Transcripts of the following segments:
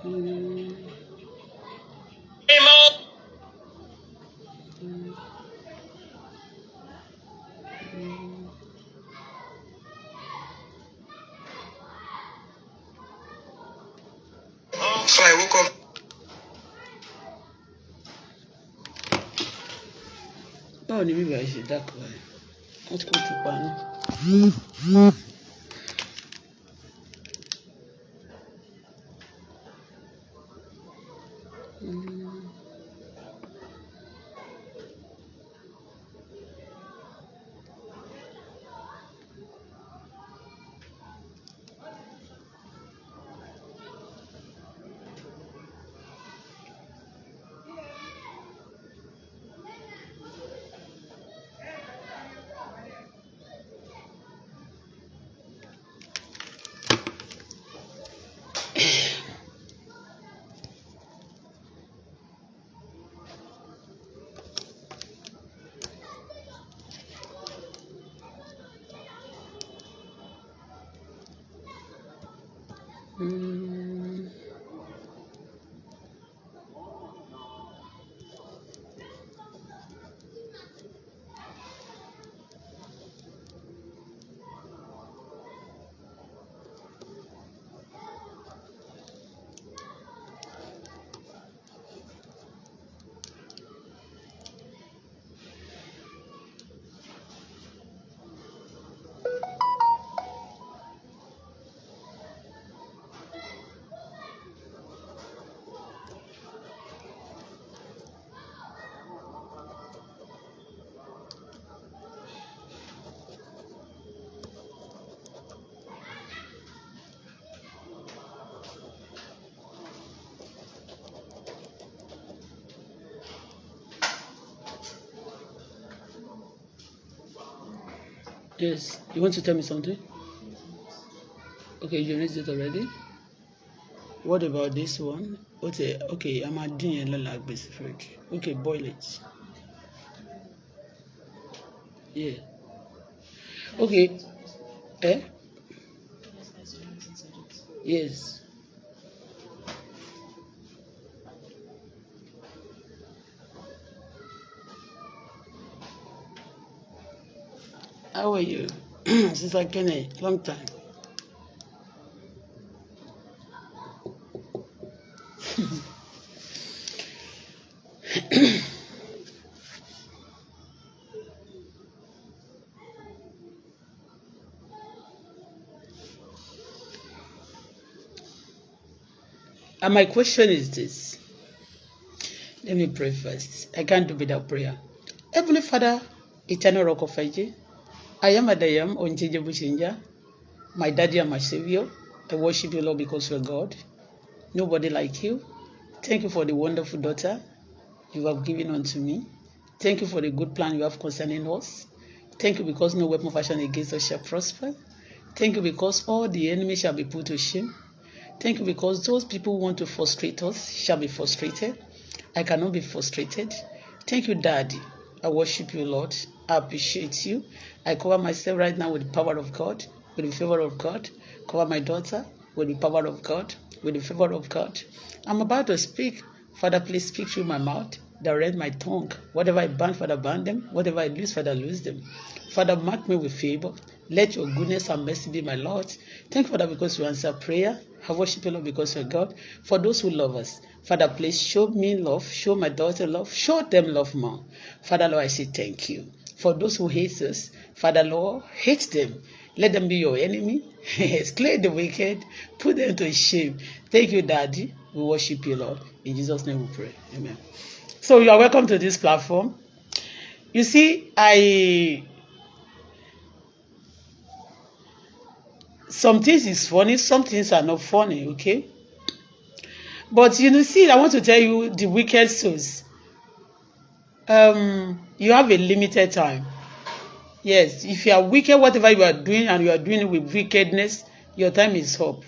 So I woke up. Báwo ni bíbá ṣe dákọ̀ ẹ̀? Wọ́n ti kó ti pa náà. Yes, you want to tell me something? Okay, you raised it already. What about this one? Okay, okay, I'm adding a lọ́la gbèsè fridge. Okay, boil it. Yeah. Okay. Eh? Yes. How are you? Sister Kenny, long time. And my question is this. Let me pray first. I can't do without prayer. Heavenly Father, eternal rock of ages, I am that I am, unchangeable changer, my daddy and my savior. I worship you, Lord, because you are God. Nobody like you. Thank you for the wonderful daughter you have given unto me. Thank you for the good plan you have concerning us. Thank you because no weapon fashioned against us shall prosper. Thank you because all the enemy shall be put to shame. Thank you because those people who want to frustrate us shall be frustrated. I cannot be frustrated. Thank you, Daddy. I worship you, Lord. I appreciate you. I cover myself right now with the power of God, with the favor of God. Cover my daughter with the power of God, with the favor of God. I'm about to speak. Father, please speak through my mouth. Direct my tongue. Whatever I ban, Father, ban them. Whatever I lose, Father, lose them. Father, mark me with favor. Let your goodness and mercy be my Lord. Thank you, Father, because you answer prayer. I worship you, Lord, because you're God. For those who love us, Father, please show me love. Show my daughter love. Show them love more. Father, Lord, I say thank you. For those who hate us, Father, Lord, hate them. Let them be your enemy. Slay the wicked. Put them to shame. Thank you, Daddy. We worship you, Lord. In Jesus' name we pray. Amen. So you are welcome to this platform. You see, I some things is funny, some things are not funny, okay? But you know, see, I want to tell you the wicked souls. You have a limited time. Yes, if you are wicked, whatever you are doing, and you are doing it with wickedness, your time is up.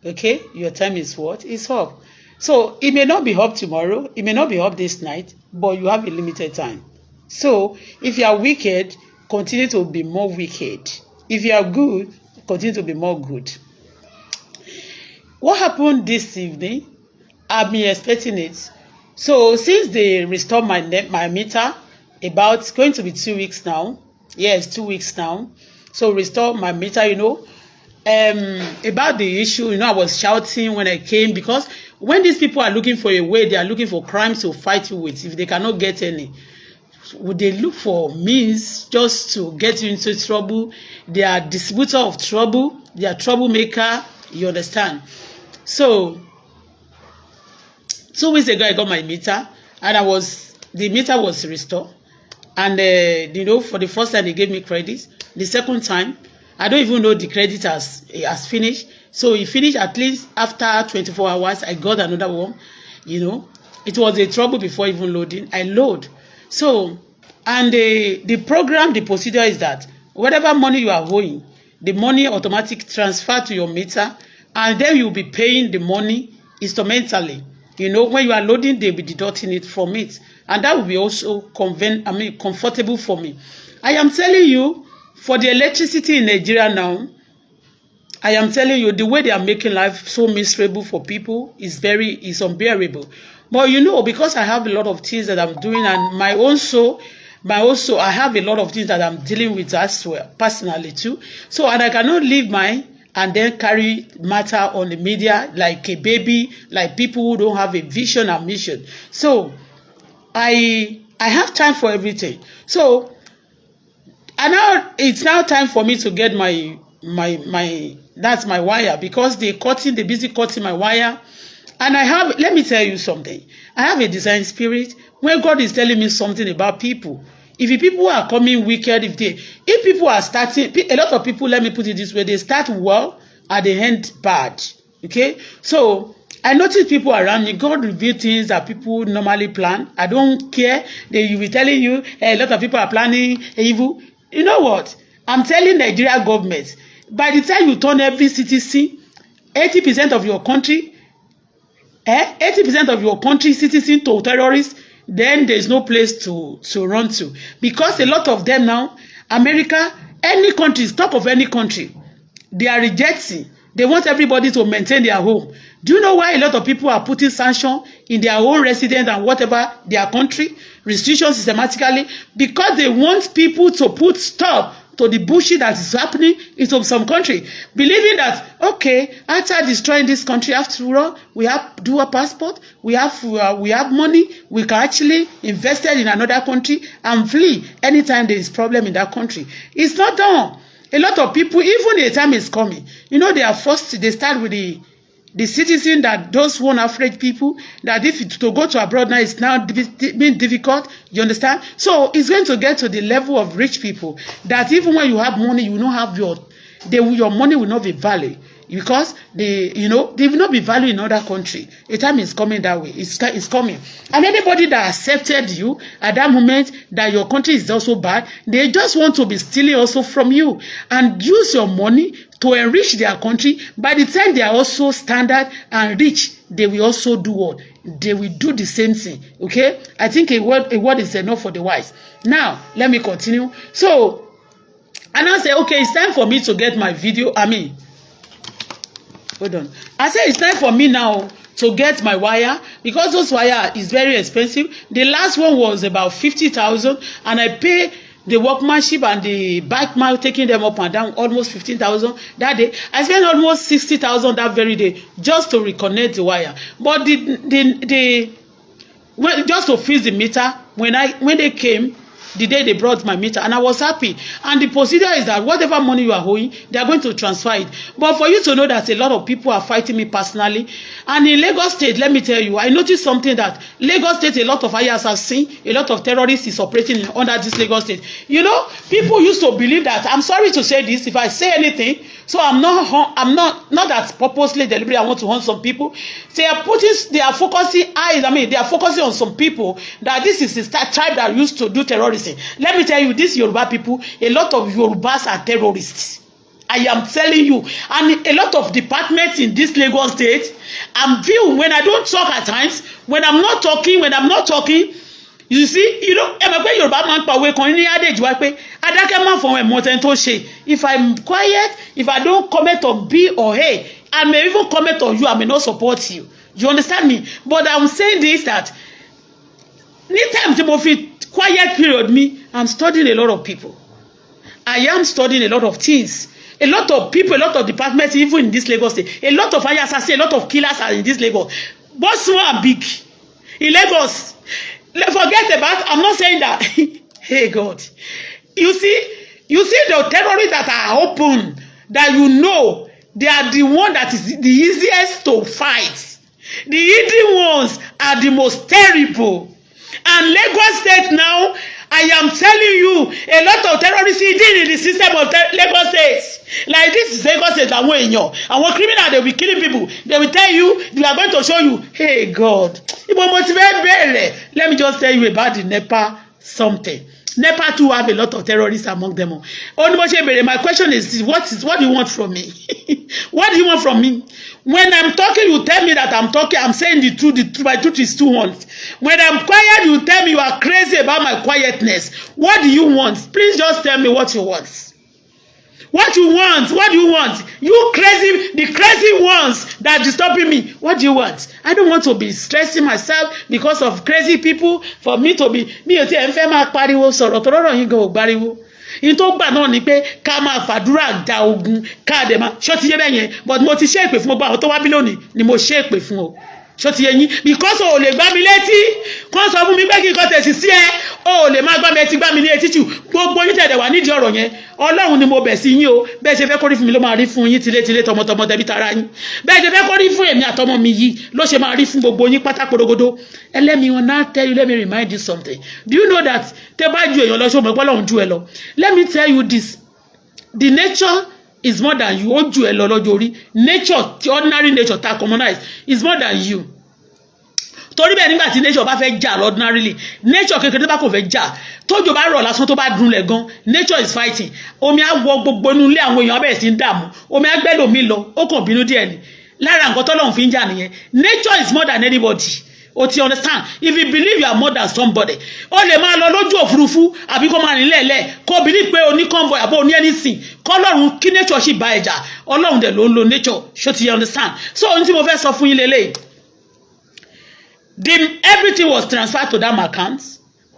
Okay, your time is what? It's up. So it may not be up tomorrow, it may not be up this night, but you have a limited time. So if you are wicked, continue to be more wicked. If you are good, continue to be more good. What happened this evening, I've been expecting it. So since they restored my meter, about going to be 2 weeks now. Yes, 2 weeks now. So restore my meter. About the issue, I was shouting when I came because when these people are looking for a way, they are looking for crimes to fight you with. If they cannot get any, would they look for means just to get you into trouble? They are distributor of trouble. They are troublemaker. You understand? So 2 weeks ago, I got my meter, and I was the meter was restored, and for the first time they gave me credit. The second time, I don't even know the credit has finished. So it finished at least after 24 hours. I got another one. It was a trouble before even loading. I load. So, and the program, the procedure is that whatever money you are owing, the money automatic transfer to your meter, and then you'll be paying the money instrumentally. When you are loading, they'll be deducting it from it. And that will be also I mean, comfortable for me. I am telling you, for the electricity in Nigeria now, I am telling you, the way they are making life so miserable for people is unbearable. But because I have a lot of things that I'm doing, and my own soul, I have a lot of things that I'm dealing with as well, personally too. So, and I cannot leave mine and then carry matter on the media like a baby, like people who don't have a vision and mission. So, I have time for everything. So, and now it's now time for me to get my that's my wire, because they busy cutting my wire. And I have, let me tell you something. I have a design spirit. When God is telling me something about people, if the people are coming wicked, if people are starting, a lot of people, let me put it this way, they start well, at the end bad. Okay? So I notice people around me, God reveal things that people normally plan. I don't care. They will be telling you, hey, a lot of people are planning evil. You know what? I'm telling Nigeria government, by the time you turn every citizen, 80% of your country, 80% of your country citizen to terrorists, then there's no place to run to. Because a lot of them now, America, any country, top of any country, they are rejecting. They want everybody to maintain their home. Do you know why a lot of people are putting sanction in their own residence and whatever their country, restrictions systematically? Because they want people to put stop to the bullshit that is happening in some country, believing that, okay, after destroying this country, after all, we have dual passport, we have money, we can actually invest it in another country and flee anytime there is problem in that country. It's not done. A lot of people, even the time is coming, they are first, they start with the citizen, that those one average people, that if to go to abroad now is now being difficult, you understand? So it's going to get to the level of rich people that even when you have money, you don't have your they your money will not be valued, because they you know they will not be valued in other country. A time is coming that way. It's coming. And anybody that accepted you at that moment that your country is also bad, they just want to be stealing also from you and use your money to enrich their country. By the time they are also standard and rich, they will also do what? They will do the same thing. Okay, I think a word is enough for the wise. Now let me continue. So, and I say, okay, it's time for me to get my video, I mean, hold on. I say it's time for me now to get my wire, because those wire is very expensive. The last one was about 50,000, and I pay the workmanship and the bike man taking them up and down almost 15,000 that day. I spent almost 60,000 that very day just to reconnect the wire. But the when just to fix the meter, when they came, the day they brought my meter, and I was happy. And the procedure is that whatever money you are owing, they are going to transfer it. But for you to know that a lot of people are fighting me personally, and in Lagos State, let me tell you, I noticed something, that Lagos State, a lot of hires have seen, a lot of terrorists is operating under this Lagos State. People used to believe that, I'm sorry to say this, if I say anything, so I'm not, not that purposely, deliberately, I want to hunt some people. They are focusing eyes, I mean, they are focusing on some people, that this is the tribe that used to do terrorism. Let me tell you, these Yoruba people, a lot of Yorubas are terrorists. I am telling you. And a lot of departments in this Lagos State, I'm feel when I don't talk at times, when I'm not talking, you see, ẹ mọ̀ pé Yorùbá máa ń pa òwe kan ní adage wa pé adákẹ́ má fọwọ́ ẹ̀ mọ́tẹ́ tó ṣe. If I'm quiet, if I don't comment on B or A, I may even comment on you. I may not support you. You understand me? But I'm saying this, that ní time tí mo fi quiet period mi, I'm studying a lot of people. I am studying a lot of things, a lot of people, a lot of departments, even in this Lagos State. A lot of fire assassin, a lot of killers are in this Lagos, both small and big in Lagos. Forget about, I'm not saying that. Hey God, you see the terrorists that are open, that you know they are the one that is the easiest to fight. The hidden ones are the most terrible. And Lagos State now, I am telling you, a lot of terrorists hidden in the system of Lagos State. Like this is Lagos State, àwọn èèyàn, àwọn criminal, they will be killing people. They will tell you, they are going to show you. Hey God, ibo mo ti fẹ́ bẹ̀rẹ̀? Let me just tell you about the NEPA something. NEPA too have a lot of terrorists among them. Ó ní bó ṣe bèrè. My question is, what do you want from me? What do you want from me? When I'm talking, you tell me that I'm talking, I'm saying the truth, the truth, my truth is too much. When I'm quiet, you tell me you are crazy about my quietness. What do you want? Please just tell me what you want. What you want? What do you want? You crazy, the crazy ones that are disturbing me. What do you want? I don't want to be stressing myself because of crazy people. For me to be, mi ò tiẹ̀ ń fẹ́ máa pariwo sọ̀rọ̀ tó rọ̀rọ̀ yín gan ò gbariwo. In tó gbà náà ni pé ká máa fàdúrà ja ogun, ká dẹ̀ máa ṣó ti yé bẹ́ẹ̀ yẹn. But mo ti ṣe èpè fún gbogbo àwọn tó wá bí lónìí ni mo ṣe èpè fún o. Ṣó ti yé yín? Because o ò lè gbá mi létí kó sọ fún mi pé kí n kọ́ tẹ̀sí sí ẹ. O ò lè má gbá mi etí, gbá mi ní etí jù. Gbogbo yín tẹ̀lé wà nídìí ọ̀rọ̀ yẹn, Ọlọ́run ni mo bẹ̀ sí yín o. Bẹ́ẹ̀ ṣe fẹ́ kórí fún mi ló máa rí fún yín, tilétilé, tọmọtọmọ, tẹbí tara yín. Bẹ́ẹ̀ ṣe fẹ́ kórí fún èmi àtọmọ mi yìí ló ṣe máa rí fún gbogbo yín pátá porogodo. And let me now tell you, let me remind you something. Do you know that tẹ́ bá ju èèyàn lọ, ṣé o mọ̀ pé Ọlọ́run ju ẹ lọ? Let me tell you this: the nature is more than you. Ó ju ẹ lọ lọ́jọ́ orí. Nature, the ordinary nature ta commonize, is more than you. Torí bẹ́ẹ̀, nígbà tí nature bá fẹ́ jà, ordinarily nature kékeré tó bá kò fẹ́ jà, tójò bá rọ̀ lásán, tó bá dunlẹ̀ gan, nature is fighting. Omi á wọ gbogbo inú ilé àwọn èèyàn, á bẹ̀rẹ̀ sí ń dààmú, omi á gbẹ́lòmí lọ, ó kàn bínú díẹ̀ ni. Lára nǹkan tọ́lọ́run fi ń jà nìyẹn. Nature is more than anybody. O ti understand? If you believe you are more than somebody, o lè máa lọ lójú òfurufú àbí kó máa rìn lẹ́ẹ̀lẹ́, kó believe pé o ní convoy àbó o ní anything, kọ́lọ́run kí nature sì bá ẹja. Ọlọ́run dẹ̀ ló ń lo nature. Ṣó ti understand? So ohun tí mo fẹ́ sọ fún yín lélẹ́yìí, the everything was transferred to that account,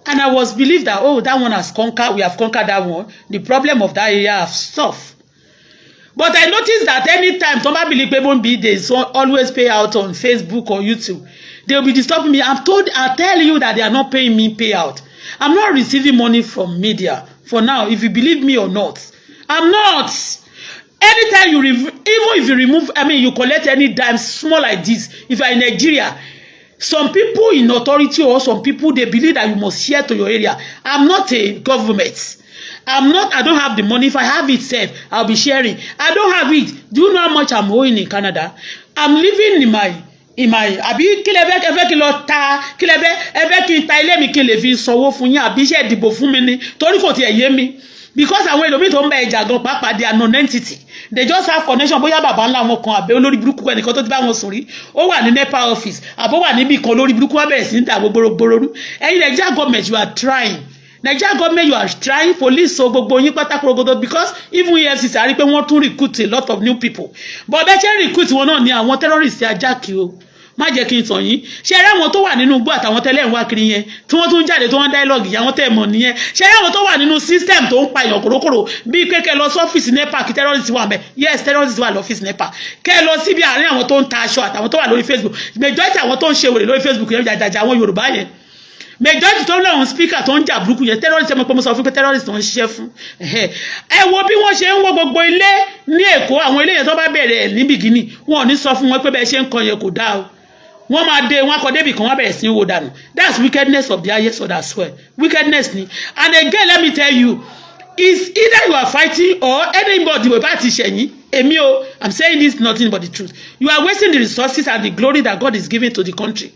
and I was believed that, oh, that one has conquered, we have conquered that one, the problem of that area has solved. But I noticed that anytime somebody believe pé be they so always pay out on Facebook or YouTube, they will be disturbing me. I'm told, I tell you that they are not paying me payout. I'm not receiving money from media for now, if you believe me or not. I'm not. Anytime you, even if you remove, I mean, you collect any dime small like this, if you are in Nigeria, some people in authority or some people, they believe that you must share to your area. I'm not a government. I'm not, I don't have the money. If I have it sef, I'll be sharing. I don't have it. Do you know how much I'm owing in Canada? I'm living in my àbí kí lẹ fẹ́? Ẹ fẹ́ kí n lọ ta? Kí lẹ fẹ́? Ẹ fẹ́ kí n ta ilé mi kí n lè fi sanwó fún yín, àbí iṣẹ́ ìdìbò fún mi ni? Torí kò tiẹ̀ yé mi, because àwọn ẹlòmíì tó ń bá ẹja gan pàápàá, they are non-entity. They just have connection, bóyá bàbá ńlá wọn kan àbẹ olórí burúkú ẹnìkan tó ti bá wọn sùn rí, ó wà ní NEPA office àbó wà níbì kan, lórí burúkú wọn bẹ̀rẹ̀ sí ní dà gbogbo gbòòrò. Ẹ̀yin Nigeria government, you are trying. Nigeria government, you are trying. Police, so gbogbo yín pátá korogodo, because even EFCC, a rí pé wọ́n tún recruit a lot of new people, but bẹ́ẹ̀ ṣe recruit wọn náà ni àwọn terrorists ajá kí o. Má jẹ́ kí n tàn yín. Ṣe eré àwọn tó wà nínú igbó àtàwọn tẹ́lẹ̀ ń wá kiri yẹn tí wọ́n tún jáde tó wọ́n dialogue yẹn, àwọn tẹ́ ẹ̀ mọ̀ nìyẹn. Ṣe eré àwọn tó wà nínú system tó ń pa èèyàn kòrókòrò, bíi pé kẹ́ lọ sọ́fíìsì NEPA kí terrorist wà mẹ́. Yes, terrorist wà lọ́fíìsì NEPA. Kẹ́ lọ síbi àárín àwọn tó ń ta aṣọ àtàwọn tó wà lórí Facebook, majority àwọn tó ń ṣe wèrè lórí Facebook yẹn, jàjàjà àwọn Yorùbá yẹn, majority tó ń lọ́wọ́n speaker tó ń jà burúkú yẹn, terrorist. Ẹ mọ̀ pé mo sọ fún pé terrorist tó ń ṣiṣẹ́ fún. Ẹ wo bí wọ́n ṣe ń wó gbogbo ilé ní Èkó. Àwọn ilé yẹn tó bá bẹ̀rẹ̀ ní bìgínì, wọn ò ní sọ fún wọn pé bẹ́ẹ̀ ṣe ń kọ yẹn kò dáa o. Wọ́n máa dé, wọ́n akọ débì kan, wọ́n bẹ̀rẹ̀ sí í wo dànù. That's wickedness of the highest order as well. Wickedness ni. And again, let me tell you, is either you are fighting or anybody wey bá ti ṣẹ̀yìn èmi o. I'm saying this, nothing but the truth. You are wasting the resources and the glory that God is giving to the country,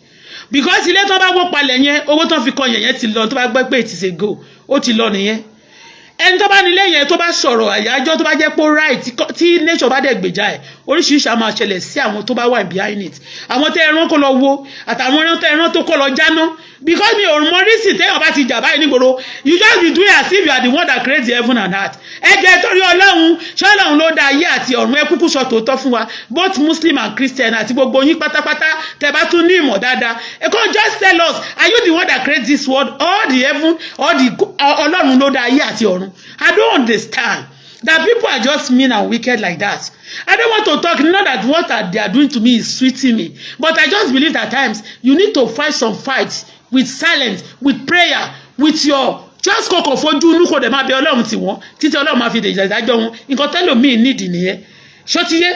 because ilé tó bá wó palẹ̀ yẹn, owó tó fi kọ́ yẹn yẹn ti lọ. Tó bá gbẹ́ pé it is a go, ó ti lọ nìyẹn. Ẹni tó bá nílé yẹn, tó bá sọ̀rọ̀ àyájọ́, tó bá jẹ́ pé right, tí nature bá dẹ̀ gbèjà ẹ̀, oríṣiríṣi á máa ṣẹlẹ̀ sí àwọn tó bá wà behind it. Àwọn tẹ́ ẹran kó lọ wo àtàwọn ẹran tẹ́ ẹran tó kó lọ jáná. Because mi ò mọ reason téèyàn bá ti jà báyìí nígboro, you just be doing as if you are the one that create the heaven and earth. Ẹ jẹ́ torí Ọlọ́run, ṣé Ọlọ́run ló dá ayé àti ọ̀run? Ẹ kúkú sọ tòótọ́ fún wa, both Muslim and Christian àti gbogbo yín pátápátá tẹ́ bá tún ní ìmọ̀ dáadáa. Ẹ kàn just tell us, are you the one that create this world or the heaven or the Ọlọ́run ló dá ayé àti ọ̀run? I don't understand that people are just mean and wicked like that. I don't want to talk, not that what they are doing to me is sweeting me, but I just believe that times you need to fight some fights with silence, with prayer, with your just kọkọ fojú inú, kò dẹ̀ máa bẹ Ọlọ́run tì wọ́n títí Ọlọ́run máa fi dèjà ìdájọ́ wọn. Nǹkan tẹ́lòmíì nídìí nìyẹn. Ṣó ti yé?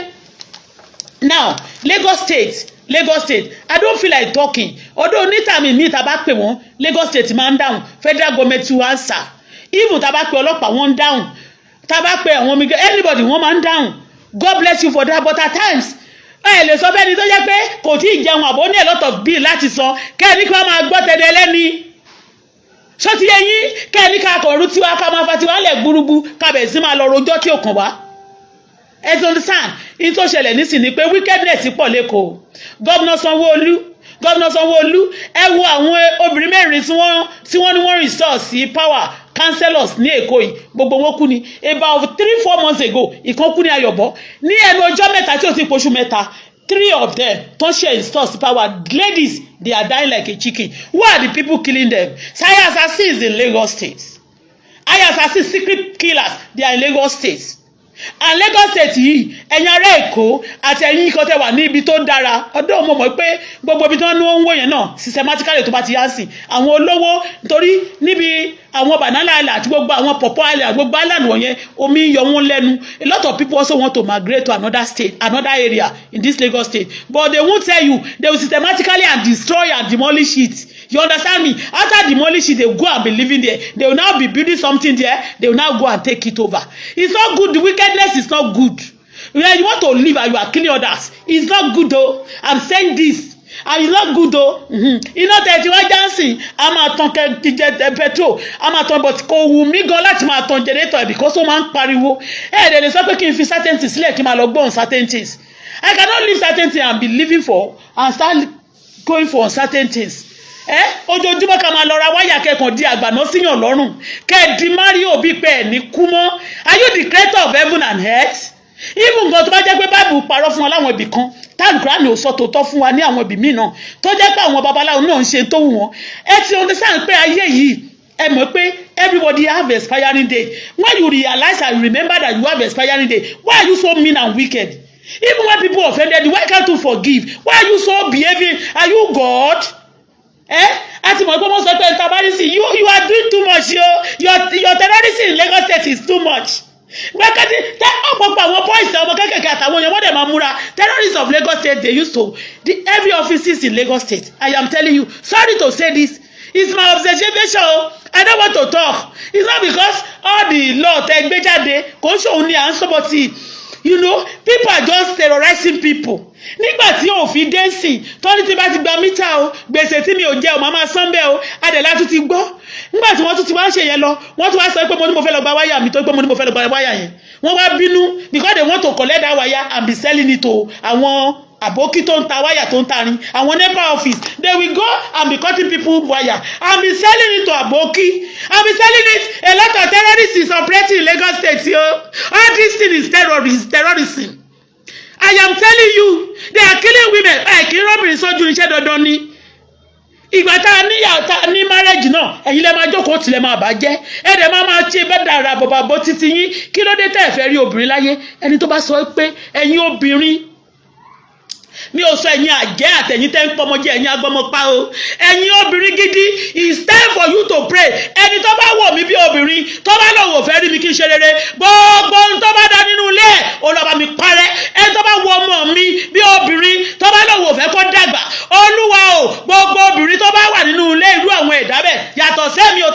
Now, Lagos State, Lagos State, I don't feel like talking, although níta mi mi ta bá pè wọ́n, Lagos State máa ń dáhùn. Federal government to answer. Even ta bá pè ọlọ́pàá, wọ́n ń dáhùn. Ta bá pè àwọn ọmọ, anybody, wọ́n máa ń dáhùn. God bless you for that. But at times, ẹ lè sọ fẹ́ni tó jẹ́ pé kò tí ì jẹun àbó ní a lot of bill láti san, kẹ́ni kí wọ́n máa gbọ́ tẹ̀lé ẹlẹ́ni. Ṣó ti yẹ yín? Kẹ́ni ká kọ̀ọ̀rú tiwa, ká máa fa tiwa lẹ̀ gbúrúgbú, ká bẹ̀rẹ̀ sí máa lọ rojọ́ tí ò kàn wá. Ẹ ti understand? In tó ṣẹlẹ̀ nísìnyí ni pé wickedness pọ̀ l'Ékòó. Governor Sanwó-Olú, Governor Sanwó-Olú, ẹ wo àwọn obìnrin mẹ́rin tí wọ́n ní wọ́n restore sí power, councillors ní Èkó yìí, gbogbo wọn kú ni. About 3-4 months ago, ìkan kú ní Ayọ̀bọ. Ní ẹnu ọjọ́ 3 tí ó ti poṣù 3, three of them tó ṣe install sí power, ladies, they are dying like a chicken. Who are the people killing them? Higher assassins in Lagos State. Higher assassins, secret killers, they are in Lagos State. And Lagos State yìí, ẹ̀yin ará Èkó àti ẹ̀yin kan tẹ́ wà ní ibi tó dára, ọdún mo mọ̀ pé gbogbo ibi tí wọ́n ní wọ́n ń wò yẹn náà systematically, tó bá ti yá sí àwọn olówó, nítorí níbi àwọn Banana Island àti gbogbo àwọn Pawpaw Island, gbogbo island wọ̀nyẹn, omi ń yọ wọ́n lẹ́nu. A lot of people also want to migrate to another state, another area in this Lagos State, but they won't tell you. They will systematically and destroy and demolish it. You understand me? After demolish it, they will go and be living there. They will now be building something there. They will now go and take it over. It's not good. The wickedness is not good. When you want to live and you are killing others, it's not good o. I'm saying this and it's not good o. Iná tẹ̀ tí wá jáǹsì, a máa tan kẹ petrol, a máa tan, but kò wù mí gan láti máa tan generator ẹ̀ because ó máa ń pariwo. Ẹ̀ ẹ̀ lè sọ pé kí n fi certain things sílẹ̀ kí n máa lọ gbóhùn certain things. I cannot leave certain things and be living for and start going for certain things. Ẹ ojoojúmọ́ ká máa lọ ra wáyà, kẹ́kàn di àgbàná síyàn lọ́rùn, kẹ́ ẹ di Mario bíi pé ẹ̀ ní kú mọ́. Are you the creator of heaven and earth? Even nǹkan tó bá jẹ́ pé Bible parọ́ fún wa láwọn ibì kan, táàlù Kúránì ò sọ tòótọ́ fún wa ní àwọn ibì míì náà, tó jẹ́ pé àwọn babaláwo náà ń ṣe tó wù wọ́n. Ẹ ti understand pé ayé yìí, ẹ mọ̀ pé everybody have expiring date. When you realize and remember that you have expiring date, why are you so mean and wicked? Even when people offended you, why can't you forgive? Why are you so behaving? Are you God? Eh, a ti mọ̀ pé wọ́n sọ pé tabarisi, you are doing too much yo. Your terrorism in Lagos State is too much. Wákàtí tẹ ọ̀pọ̀pọ̀ àwọn boys, ọmọ kékèké àtàwọn èèyàn, wọ́n dẹ̀ máa múra. Terrorists of Lagos State, they used to the every offices in Lagos State. I am telling you, sorry to say this, it's my observation o. I don't want to talk. It's not because all the law tẹ gbé jáde kò ń ṣòun ni à ń sọ́bọ̀ tí. People are just terrorizing people. Nígbà tí òfin dé sí tọ́ni tí bá ti gba mítà o, gbèsè tí mi ò jẹ o, màá máa san bẹ́ẹ̀ o. Adẹ̀lá tún ti gbọ́. Nígbà tí wọ́n tún ti wá ń ṣe yẹn lọ, wọ́n tún wá sọ pé mo ní mo fẹ́ lọ gba wáyà mi, tó pé mo ní mo fẹ́ lọ gba wáyà yẹn, wọ́n wá bínú because they want to collect that wire and be selling it to àwọn àbókí tó ń ta wáyà, tó ń ta rin. Àwọn NEPA office, they will go and be cutting people wire and be selling it to àbókí and be selling it. A lot of terrorists is operating in Lagos State yo. All this thing is terrorism, terrorism. I am telling you, they are killing women. Ẹ kì í rọ́bìnrin sójú iṣẹ́ dandan ni. Ìgbà tá a níyàwó, tá a ní marriage náà, ẹ̀yin lẹ́ máa jókòó tilẹ̀ máa bàjẹ́. Ẹ dẹ̀ máa máa ṣe bẹ́ẹ̀ dára bọ̀bà bó títí yín. Kí ló dé tẹ́ ẹ fẹ́ rí obìnrin láyé? Ẹni tó bá sọ pé ẹ̀yin obìnrin, mi ò sọ ẹ̀yin àjẹ́ àtẹ̀yin tẹ́ ń pọmọjẹ́, ẹ̀yin agbọmọpa o, ẹ̀yin obìnrin gidi, it's time for you to pray. Ẹni tó bá wọ̀ mí bí obìnrin, tó bá lòun ò fẹ́ rí mi kí n ṣe rere, gbogbo ohun tó bá dá nínú ilé ẹ̀, ó lọ́ bá mi parẹ́. Ẹni tó bá wọ ọmọ mi bí obìnrin, tó bá lòun ò fẹ́ kó dàgbà, Olúwa o, gbogbo obìnrin tó bá wà nínú ilé irú àwọn ẹ̀dá bẹ́ẹ̀, yàtọ̀ sẹ́mi o,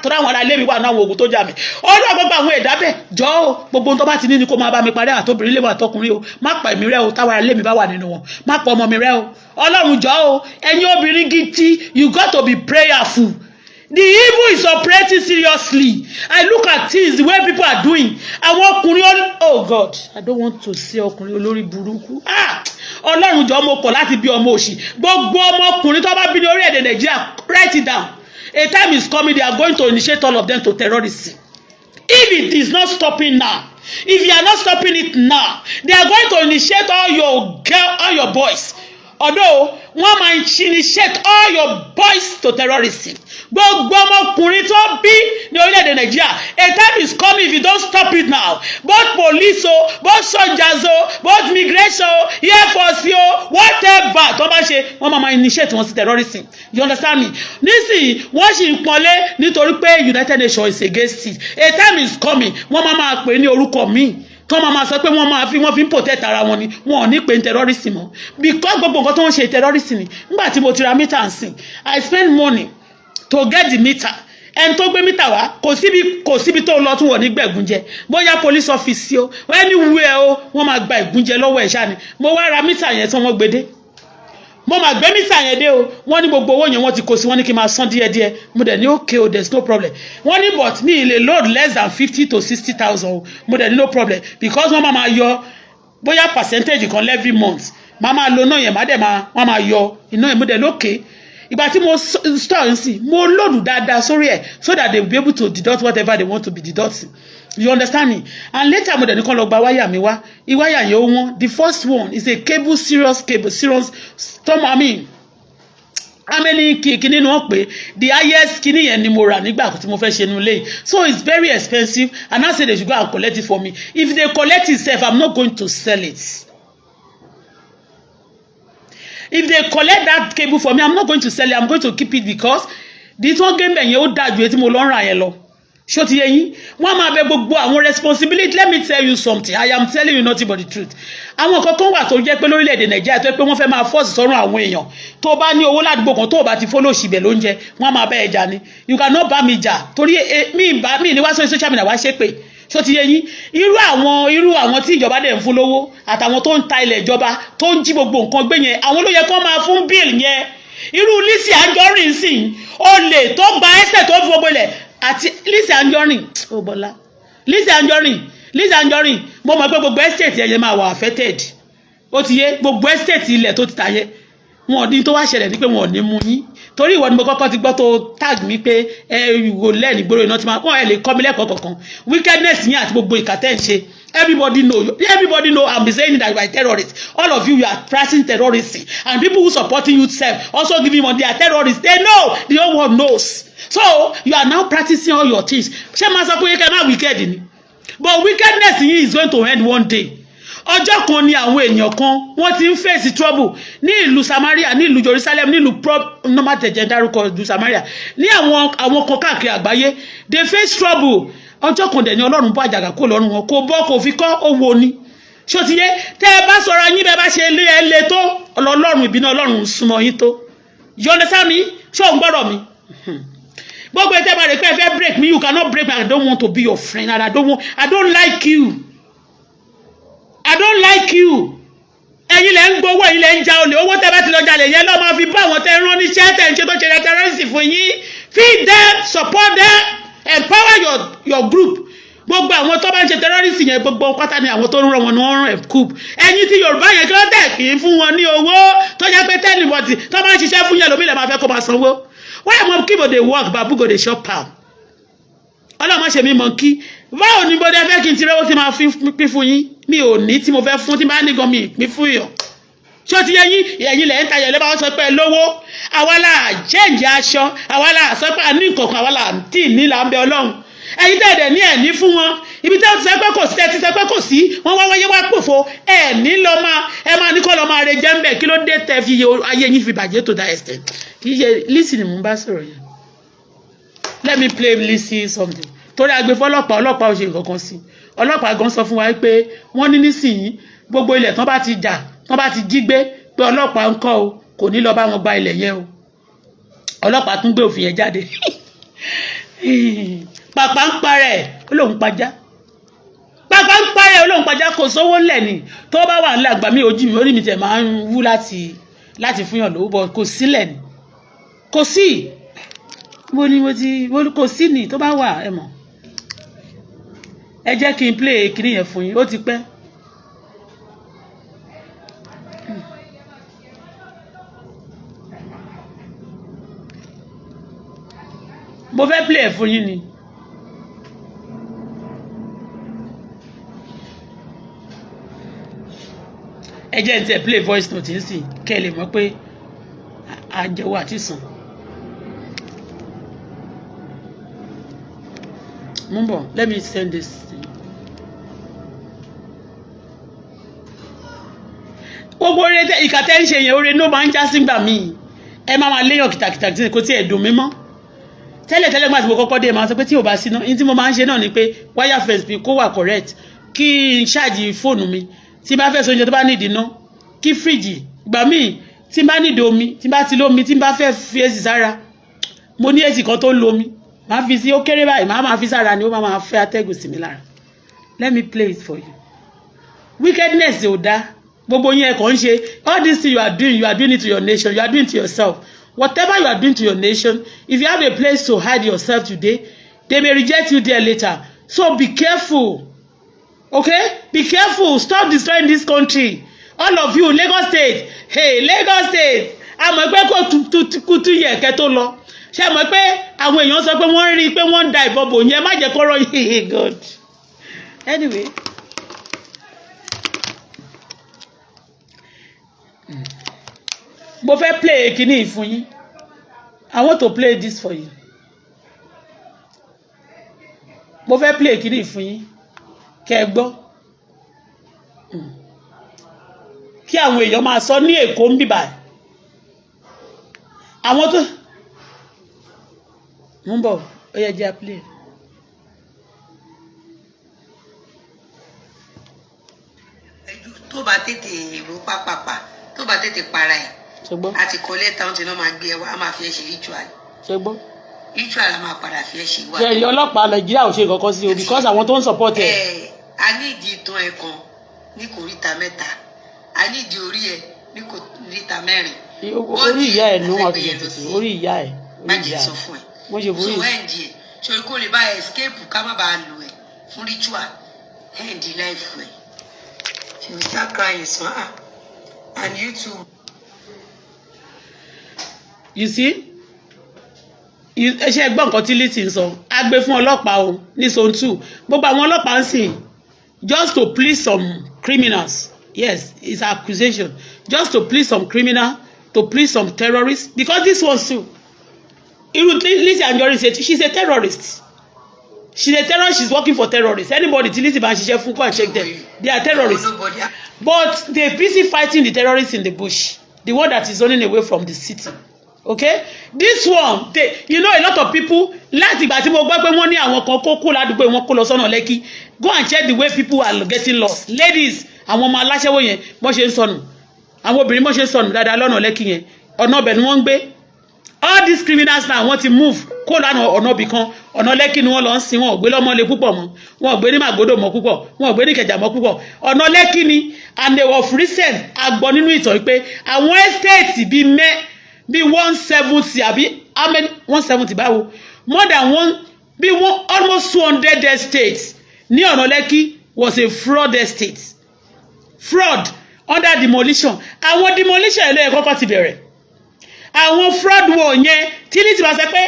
tó táwọn ará ilé mi wà ní àwọn ogun tó jà mí, Olúwa, gbogbo àwọn ẹ̀dá bẹ́ẹ̀, jọ o, gbogbo ohun tó bá ti ní ni kó máa bá mi parẹ́. Àtobìnrin lè wà, àtọkùnrin o, má pa èmi rẹ́ o. Táwọn ará ilé mi bá wà nínú wọn, má pa ọmọ mi rẹ́ o. Ọlọ́run, jọ o. Ẹ̀yin obìnrin gidi, you got to be prayerful. The evil is operating seriously. I look at things, the way people are doing. Àwọn ọkùnrin, oh God, I don't want to see ọkùnrin olórí burúkú. Ah, Ọlọ́run jọ̀ọ́, mo kọ̀ láti bí ọmọ òṣì. Gbogbo ọmọkùnrin tó bá bí ní orílẹ̀-èdè Nàìjíríà, write it down, a time is coming, they are going to initiate all of them to terrorism. If it is not stopping now, if you are not stopping it now, they are going to initiate all your girl, all your boys, although wọ́n máa initiate all your boys to terrorism. Gbogbo ọmọkùnrin tó bí ní orílẹ̀-èdè Nàìjíríà, a time is coming, if you don't stop it now, both police o, both soldiers o, both migration o, air force o, whatever tó bá ṣe, wọ́n máa initiate wọn sí terrorism. You understand me? Nísìnyí wọ́n sì ń pọ́nlé nítorí pé United Nations is against it. A time is coming, wọ́n máa pè ní orúkọ míì tó máa sọ pé wọ́n máa fi wọ́n fi ń protect ara wọn ni. Wọn ò ní pè ní terrorism mọ́, because gbogbo nǹkan tó ń ṣe, terrorism ni. Nígbà tí mo ti ra meter ń sìn, I spend money to get the meter. Ẹni tó gbé meter wá, kò síbi tó lọ tún wọ̀ ní gbẹ̀gúnjẹ, bóyá police office o, anywhere o, wọ́n máa gba ìgúnjẹ lọ́wọ́ ẹ̀ ṣáà ni. Mo wá ra meter yẹn tí wọ́n gbé dé, mo máa gbé meter yẹn dé o. Wọ́n ní gbogbo owó yẹn, wọ́n ti kó sí. Wọ́n ní kí n máa san díẹ̀díẹ̀. Mo dẹ̀ ní okay o, there is no problem. Wọ́n ní but mi lè load less than 50 to 60 thousand o. Mo dẹ̀ ní no problem, because wọ́n máa yọ bóyá percentage kan every month. Máa lo iná yẹn, má dẹ̀ máa wọ́n máa yọ iná yẹn. Mo dẹ̀ lókè. Ìgbà tí mo store ń sìn, mo load dáadáa sórí ẹ̀ so that they will be able to deduct whatever they want to be deducting. You understand me? And later, mo dẹ̀ ní kán lọ gba wáyà mi wá. Ìwáyà yẹn ó wọ́n. The first one is a cable, serious cable, serious storm. I mean, how many kìíní ni wọ́n pè? The highest kìíní yẹn ni mo rà nígbà tí mo fẹ́ ṣe inú ilé. So it's very expensive, and I say they should go and collect it for me. If they collect it sef, I'm not going to sell it. If they collect that cable for me, I'm not going to sell it. I'm going to keep it, because the tí wọ́n gé mbẹ̀ yẹn, ó dájú etí mo lọ ń rà yẹn lọ. Ṣó ti yé yín? Wọ́n máa bẹ gbogbo àwọn responsibility. Let me tell you something. I am telling you nothing but the truth. Àwọn kankan wà tó jẹ́ pé lórílẹ̀‐èdè Nàìjíríà, tó jẹ́ pé wọ́n fẹ́ máa force sọ́run àwọn èèyàn. Tó bá ní owó ládùúgbò kan, tó bá ti fọlọ́ọ̀ṣì bẹ̀ lóúnjẹ, wọ́n máa bẹ́ ẹ jà ni. You cannot bá mi jà, torí mi bá mi ní wá sórí social media wá ṣépè. Ṣó ti yé yín? Irú àwọn tí ìjọba dẹ̀ ń fún lówó, àtàwọn tó ń ta ilẹ̀ ìjọba, tó ń jí gbogbo nǹkan gbé yẹn, àwọn ló yẹ kó máa fún bill yẹn. Irú Lizzy Anjorin sìn, olè tó gba ẹsẹ̀, tó fi gbogbo ilẹ̀, àti Lizzy Anjorin, ó bọ́lá Lizzy Anjorin, Lizzy Anjorin, mo mọ̀ pé gbogbo estate yẹn máa wà affected. Ó ti yé? Gbogbo estate ilẹ̀ tó ti ta yẹ, wọn ò ní tó wá ṣẹlẹ̀ ní pé wọn ò ní mú yín, torí ìwọ ni mo kọ́kọ́ ti gbọ́ tó tag mi pé ẹ wò lẹ́ẹ̀ni gbòòrò iná tí máa wọ́n. Ẹ lè kọ́ mi lẹ́kọ̀ọ́ kankan. Wickedness yín àti gbogbo ìkà tẹ́ ń ṣe, everybody know, everybody know. I'm saying that you are terrorists, all of you. You are practicing terrorism, and people who supporting you sef also giving money, they are terrorists. They know, the whole world knows. So you are now practicing all your things. Ṣé máa sọ pé kẹ́ máa wicked ni? But wickedness yín is going to end one day. Ọjọ́ kan ni àwọn èèyàn kan, wọ́n ti ń face trouble ní ìlú Samaria, ní ìlú Jerusalem, ní ìlú normal tẹ̀jẹ̀ dárúkọ ìlú Samaria, ní àwọn kan káàkiri àgbáyé. They face trouble. Ọjọ́ kan dẹ̀ ni Ọlọ́run bọ́ àjàgà kó lọ́rùn wọn. Kò bọ́, kò fi kọ́ owó ni. Ṣó ti yé? Tẹ́ ẹ bá sọ̀rọ̀ yín, bẹ́ẹ̀ bá ṣe lé ẹ lé tó, Ọlọ́run, ìbínú Ọlọ́run súnmọ́ yín tó. You understand me? Ṣé òun gbọ́dọ̀ mi? Gbogbo ẹ tẹ́ bá rẹ̀ pé ẹ fẹ́ break me, you cannot break me. I don't want to be your friend, and I don't like you. I don't like you. Ẹ̀yin lẹ ń gbowó, ẹ̀yin lẹ ń ja olè. Owó tẹ́ bá ti lọ jalè yẹn lọ́ọ́ máa fi bá àwọn tẹ́ ń rán níṣẹ́, tẹ́ ń ṣe tó ṣe terrorist fún yín. Feed them, support them, empower your group. Gbogbo àwọn tó bá ń ṣe terrorist yẹn, gbogbo pátá ni àwọn tó ń rán wọn ni wọ́n rán coup. Ẹ̀yin tí Yorùbá yẹn, kí wọ́n tẹ̀ kí ń fún wọn ní owó tó jẹ́ pé tẹ́lifọ̀tì tó bá ń ṣiṣẹ́ fún yẹn, lómi lè máa fẹ́ kó máa sanwó. Why monkey go dey work, baboon go dey chop am? Ọlọ́run má ṣe mí monkey. Báwo ni mo dé fẹ́ kí n ti rẹ́wọ́ tí máa fi pín fún yín? Mi ò ní tí mo fẹ́ fún. Tí bá ní gan, mi pín fún yàn. Ṣé o ti yẹ yín? Ẹ̀yin lẹ̀ ń tayọ̀ lẹ́ bá wọ́n sọ pé lówó. Àwa là change aṣọ, àwa là sọ pé a ní nǹkan kan, àwa là tí ní là ń bẹ Ọlọ́run. Ẹ̀yin tẹ̀dẹ̀ ní ẹ̀ ní fún wọn. Ibi tẹ́ ti sọ pé kò sí, tẹ́ ti sọ pé kò sí, wọ́n wá wáyé wá pòfo. Ẹ̀ ní lọ máa ẹ máa ní kọ́ lọ máa re jẹ́ ń bẹ̀. Kí ló dé tẹ́ fi ayé yín fi bàjẹ́ to that extent? Kì í ṣe Lizzy ni mò ń bá sọ̀rọ̀ yẹn. Let me play Lizzy something, torí agbèfọ́lọ́pàá, ọlọ́pàá ò ṣe nǹkan kan sí. Ọlọ́pàá gan sọ fún wa pé wọ́n ní nísìnyí, gbogbo ilẹ̀ tán bá ti jà, tán bá ti jí gbé, pé ọlọ́pàá ń kọ́ o, kò ní lọ bá wọn gba ilẹ̀ yẹn o. Ọlọ́pàá tún gbé òfin yẹn jáde. Pàpà ń parẹ́, ó lóun pajá. Pàpà ń parẹ́, ó lóun pajá. Kò sówó ńlẹ̀ ni. Tó bá wà ńlẹ̀, àgbà mi, ojú mi, orí mi tẹ̀ máa ń wú láti fúnyàn lówó bọ̀. Kò sílẹ̀ ni, kò sí. Mo ní mo ti kò sí ni. Tó bá wà, ẹ mọ̀. Ẹ jẹ́ kí n play kinní yẹn fún yín. Ó ti pẹ́. Mo fẹ́ play ẹ̀ fún yín ni. Ẹ jẹ́ n tẹ̀ play voice note ń sìn kẹ́ ẹ lè mọ̀ pé àjẹwò àti sàn. Mo ń bọ̀, let me send this thing. Gbogbo oore ìkà tẹ́ ń ṣe yẹn, oore ló máa ń já sígbà míì. Ẹ máa máa léyàn kìtàkìtà tí kò tí ẹ̀ dùn mí mọ́. Tẹ́lẹ̀ tẹ́lẹ̀, gbà tí mo kọ́kọ́ dé, máa sọ pé tí ò bá síná ní tí mo máa ń ṣe náà ni pé wire fence mi kó wà correct, kí n ṣáàjì fóònù mi, tí n bá fẹ́ sóúnjẹ tó bá nídìí iná, kí fíríjì gbà míì, tí n bá nídìí omi, tí n bá ti lómi, tí n bá fẹ́ fi èsì sára, mo ní èsì kan tó ń lo omi, máa fi sí, ó kéré báyìí, máa máa fi sára ni, ó máa máa fẹ́ atẹ́gùn sí mi lára. Let me play it for you. Wickedness ò dáa. Gbogbo yín, ẹ kàn ń ṣe all this thing you are doing, you are doing it to your nation, you are doing it to yourself. Whatever you are doing to your nation, if you have a place to hide yourself today, they may reject you there later. So be careful, okay? Be careful. Stop destroying this country, all of you. Lagos State, hey, Lagos State, àmọ́ pé kó kutu yẹ kẹ́ tó lọ. Ṣé mọ̀ pé àwọn èèyàn sọ pé wọ́n rí i pé wọ́n ń da ìbọn bò yẹn? Má jẹ́ kọ́rọ́ yìí. God, anyway. Mo fẹ́ play kinní fún yín. I want to play this for you. Mo fẹ́ play kinní fún yín kẹ́ ẹ gbọ́ kí àwọn èèyàn máa sọ ní Èkó ń bíbà àwọn tó ń bọ̀. Ó yẹ jẹ́ play. Tó bá tètè rò pápápá, tó bá tètè para ẹ̀, Ṣùgbọ́n àti kọ lẹ́tà ohun tí wọ́n máa gbé ẹ wá, a máa fi ẹ ṣe ritual. Ṣùgbọ́n Ritual a máa padà fi ẹ ṣe wá. Ṣe ẹ̀yìn ọlọ́pàá Nàìjíríà ò ṣe kankan sí o, because àwọn tó ń support ẹ̀. Ẹ a ní ìdí ìtàn ẹ kan ní kòríta mẹ́ta, a ní ìdí orí ẹ ní kòríta mẹ́rin. Orí ìyá ẹ̀ ní wọ́n fi ṣe tètè orí ìyá ẹ̀, orí Má jẹ́ ìyá sọ ẹ̀ fún ẹ. Wọ́n ṣe borí. So end ẹ ṣòro kó lè bá escape, ká má bàa lò ẹ fún ritual, end life ẹ. She will start crying so, ah, and you too. You see, ẹ ṣe gbọ́ nǹkan tí Lizzy ń sọ. A gbé fún ọlọ́pàá o ní zone 2. Gbogbo àwọn ọlọ́pàá ń sìn just to please some criminals. Yes, it's accusation, just to please some criminal, to please some terrorists, because this one too, irú Lizzy Anjorin ṣe, she's a terrorist. She's a terrorist. She's working for terrorists. Anybody tí Lizzy bá ń ṣiṣẹ́ fún, go and check them, they are terrorists. Nobody. But they busy fighting the terrorists in the bush, the one that is running away from the city. Okay, this one, they, you know, a lot of people, láti ìgbà tí mo gbọ́ pé wọ́n ní àwọn kan kó kó ládùúgbò wọn kó lọ sọ́nà Lẹ́kì, go and check the way people are getting lost. Ladies, àwọn ọmọ aláṣẹ́wó yẹn, bọ́n ṣe ń sọnù, àwọn obìnrin bọ́n ṣe ń sọnù dáadáa lọ́nà Lẹ́kì yẹn, ọ̀nà ọbẹ̀ ni wọ́n ń gbé. All these criminals now, wọ́n ti move kó lánàá ọ̀nà ibì kan, ọ̀nà Lẹ́kì ni wọ́n lọ ń sin. Wọn ò gbé lọ́mọlé púpọ̀ mọ́, wọn ò gbé ní Màgódò mọ́ púpọ̀, wọn ò gbé ní Ìkẹjà mọ́ púpọ̀, ọ̀nà Lẹ́kì ni. And they of recent, a gbọ́ nínú ìtàn pé àwọn estate bíi mẹ́ bíi 170 àbí how many, 170 báwo, more than one, bíi one, almost 200 estates ní ọ̀nà Lẹ́kì was a fraud estate, fraud under demolition. Àwọn demolition ẹ̀ ló yẹ kọ́kọ́ ti bẹ̀rẹ̀. Àwọn fraud wọ̀ yẹn tí ní ti máa sọ pé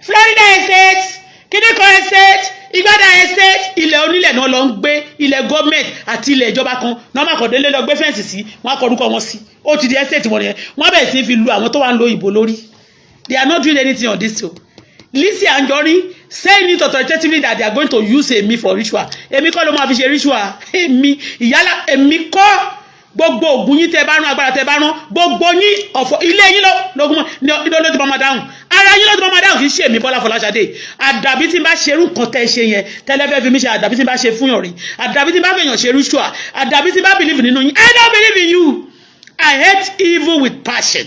Florida estate, kíníkan estate, Ìgbádà estate, ilẹ̀ onílẹ̀ náà lọ ń gbé, ilẹ̀ gọ́ọ̀mẹ̀ntì àti ilẹ̀ ìjọba kan náà má kọ̀ délé lọ gbé fence sí wọn, á kọ orúkọ wọn sí, ó ti di estate wọn nìyẹn. Wọ́n bẹ̀rẹ̀ sí fi lu àwọn tó wà ń lo ìbò lórí. They are not doing anything on this o. Lizzy Anjorin saying it authoritatively that they are going to use èmi for ritual. Èmi kọ́ ló máa fi ṣe ritual. Èmi ìyálà, èmi kọ́. Gbogbo ògùn yín tẹ bá rán, agbára tẹ bá rán, gbogbo yín, ọ̀fọ̀ ilé yín lógún ní ló ti máa dáhùn, ara yín ló ti máa dáhùn. Kì í ṣe èmi Bọ́lá Fọláṣadé. Àdàbí tí n bá ṣerú nǹkan tẹ́ ṣe yẹn tẹ́lẹ̀ fẹ́ fi mí ṣe, àdàbí tí n bá ṣe fún yàn rí, àdàbí tí n bá fẹ̀yàn ṣe ritual, àdàbí tí n bá believe nínú yín. I don't believe in you. I hate evil with passion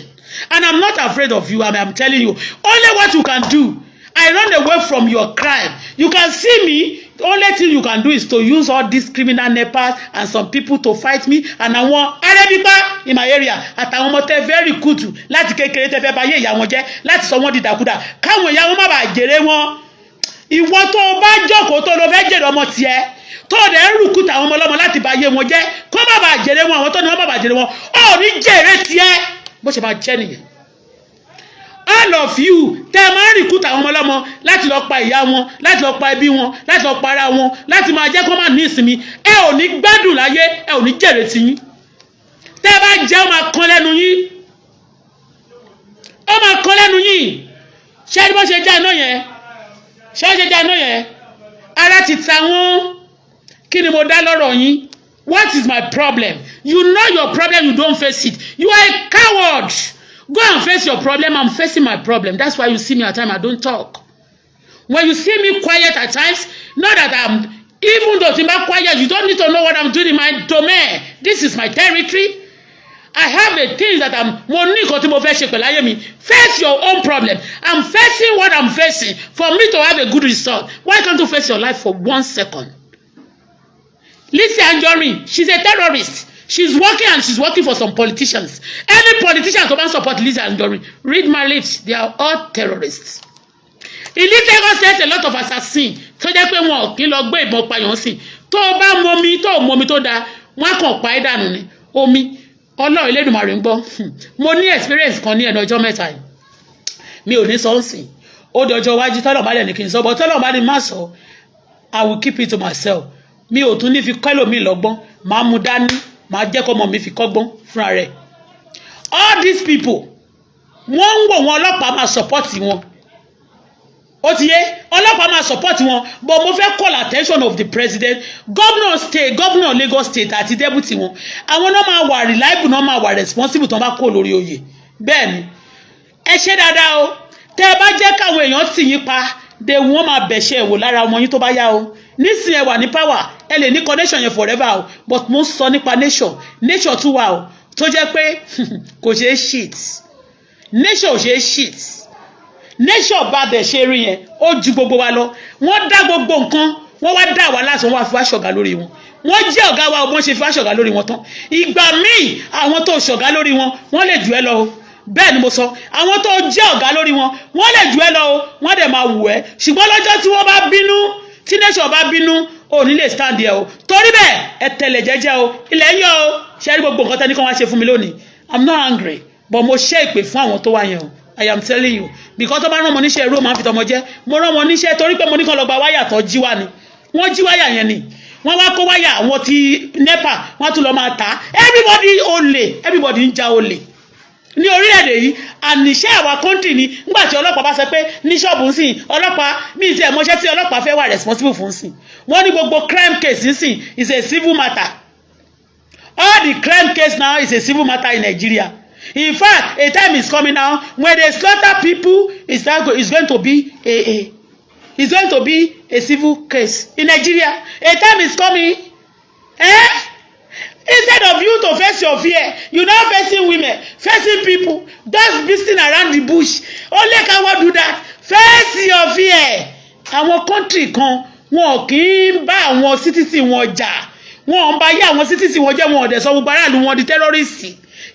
and I'm not afraid of you. I'm telling you only what you can do. I run away from your crime. You can see me. The only thing you can do is to use all these criminal nepas and some people to fight me and àwọn arẹ́bípá in my area, àtàwọn ọmọ tẹ very good láti kékeré, tẹ fẹ́ bà ayé ìyá wọn jẹ́ láti sọ wọ́n di dàkúdà, káwọn ìyá wọn má bàa jèrè wọn. Ìwọ tó o bá jókòó tó lọ fẹ́ jèrè ọmọ tiẹ̀, tó o dẹ̀ ń rùkúta àwọn ọmọ ọlọ́mọ láti bà ayé wọn jẹ́, kó má bàa jèrè wọn, àwọn tó ní wọ́n má bàa jèrè wọn, ó ní jèrè tiẹ̀. Bó ṣe máa jẹ́ nìyẹn. All of you tẹ́ ẹ máa ń recruit àwọn ọmọ ọlọ́mọ láti lọ pa ìyá wọn, láti lọ pa ẹbí wọn, láti lọ pa ara wọn, láti máa jẹ́ kó má ní ìsinmi, ẹ ò ní gbádùn láyé, ẹ ò ní jèrè tiyín. Tẹ́ ẹ bá jẹ́, ó máa kan lẹ́nu yín, ó máa kan lẹ́nu yín. Ṣé ẹni bó ṣe já iná yẹn? Ṣé ó ṣe já iná yẹn? Ara ti ta wọ́n. Kí ni mo dá lọ́rọ̀ yín? What is my problem? You know your problem, you don't face it. You are a coward. Go and face your problem. I'm facing my problem. That's why you see me at times I don't talk. When you see me quiet at times, not that I'm, even though tí n bá quiet, you don't need to know what I'm doing in my domain. This is my territory. I have a thing that I'm, mo ní nǹkan tí mo fẹ́ ṣe pẹ̀lú ayé mi. Face your own problem. I'm facing what I'm facing for me to have a good result. Why can't you face your life for one second? Lizzy Anjorin, she's a terrorist. She's working, and she's working for some politicians. Any politician tó bá ń support Lizzy Anjorin, read my lips, they are all terrorists. In Lagos State, a lot of assassins tó jẹ́ pé wọn ò kí lọ gbé ìbọn payàn sí. Tó o bá mọmi, tó o mọmi tó dáa, wọ́n á kàn pa ẹ́ dànù ni. Omi Ọlọ́run Elédùmarè ń gbọ́. Mo ní experience kan ní ẹnu ọjọ́ 3 yìí. Mi ò ní sọ ń sìn. Ó dọjọ́ iwájú tọ́lọ̀ bá dẹ̀ ní kí n sọ, but tọ́lọ̀ bá ní má sọ, I will keep it to myself. Mi ò tún ní fi kọ́ ẹlòmíì lọ́gbọ́n. Màá mú dání, màá jẹ́ kọ́ ọmọ mi fi kọ́gbọ́n fúnra rẹ̀. All these people, wọ́n ń wò wọn, ọlọ́pàá máa support wọn. Ó ti yé, ọlọ́pàá máa support wọn, but mo fẹ́ call attention of the president, governor state, governor Lagos State àti deputy wọn. Àwọn náà máa wà reliable, náà máa wà responsible tó ń bá kó lórí oyè. Bẹ́ẹ̀ ni, ẹ ṣe dáadáa o. Tẹ́ ẹ bá jẹ́ káwọn èèyàn tì yín pa de, wọ́n máa bẹ̀ṣẹ̀ wò lára ọmọ yín tó bá yá o. Nísìnyí ẹ wà ní power, ẹ lè ní connection yẹn forever o, but mo ń sọ nípa nation. Nation tún wà o tó jẹ́ pé kò ṣeé shit. Nation ò ṣeé shit. Nation bá bẹ̀ ṣe rí yẹn, ó ju gbogbo wa lọ. Wọ́n dá gbogbo nǹkan, wọ́n wá dá wa lásán, wọ́n wá fi wá ṣọ̀gá lórí wọn. Wọ́n jẹ́ ọ̀gá wa, wọ́n ṣe fi wá ṣọ̀gá lórí wọn tán. Ìgbà míì, àwọn tó ṣọ̀gá lórí wọn, wọ́n lè jù ẹ́ lọ o. Bẹ́ẹ̀ ni mo sọ. Àwọn tó jẹ́ ọ̀gá lórí wọn, wọ́n lè jù ẹ́ lọ o. Wọ́n dẹ̀ máa wù ẹ́, ṣùgbọ́n lọ́jọ́ tí wọ́n bá bínú, tí nation bá bínú, ò ní lè stand there o. Torí bẹ́ẹ̀, ẹ tẹ̀lẹ̀ jẹ́jẹ́ o. Ilẹ̀ ń yọ o. Ṣe é rí gbogbo nǹkan tẹ́ni kan wá ṣe fún mi lónìí? I'm not angry, but mo ṣe ìpè fún àwọn tó wá yẹn o. I am telling you, because tó bá rán ọmọ níṣẹ́, irú máa ń fi tọmọ jẹ́. Mo rán ọmọ níṣẹ́ torí pé mo ní kàn lọ gba wáyà tó jí wá ni. Wọ́n jí wáyà yẹn ni, wọ́n wá kó wáyà àwọn ti NEPA, wọ́n tún lọ máa tà á. Everybody olè, everybody ń ja olè ní orílẹ̀-èdè yìí. Àníṣe àwa country ni, nígbà tí ọlọ́pàá bá sọ pé ní ṣọ́ọ̀bù ń sìn, ọlọ́pàá mi ti ẹ̀ mọṣẹ́ tí ọlọ́pàá fẹ́ wà responsible fún sìn. Wọ́n ní gbogbo crime case ń sìn is a civil matter. All the crime case now is a civil matter in Nigeria. In fact, a time is coming now when they slaughter people, it's going to be a it's going to be a civil case in Nigeria. A time is coming, eh? Instead of you to face your fear, you now facing women, facing people, just beating around the bush. Only coward do that. Face your fear. Àwọn country kan, wọn kì í bá àwọn citizen wọn jà, wọn ń bá yé àwọn citizen wọn jẹ́. Wọn ò dẹ̀ sọ gbogbo aráàlú wọn di terrorist.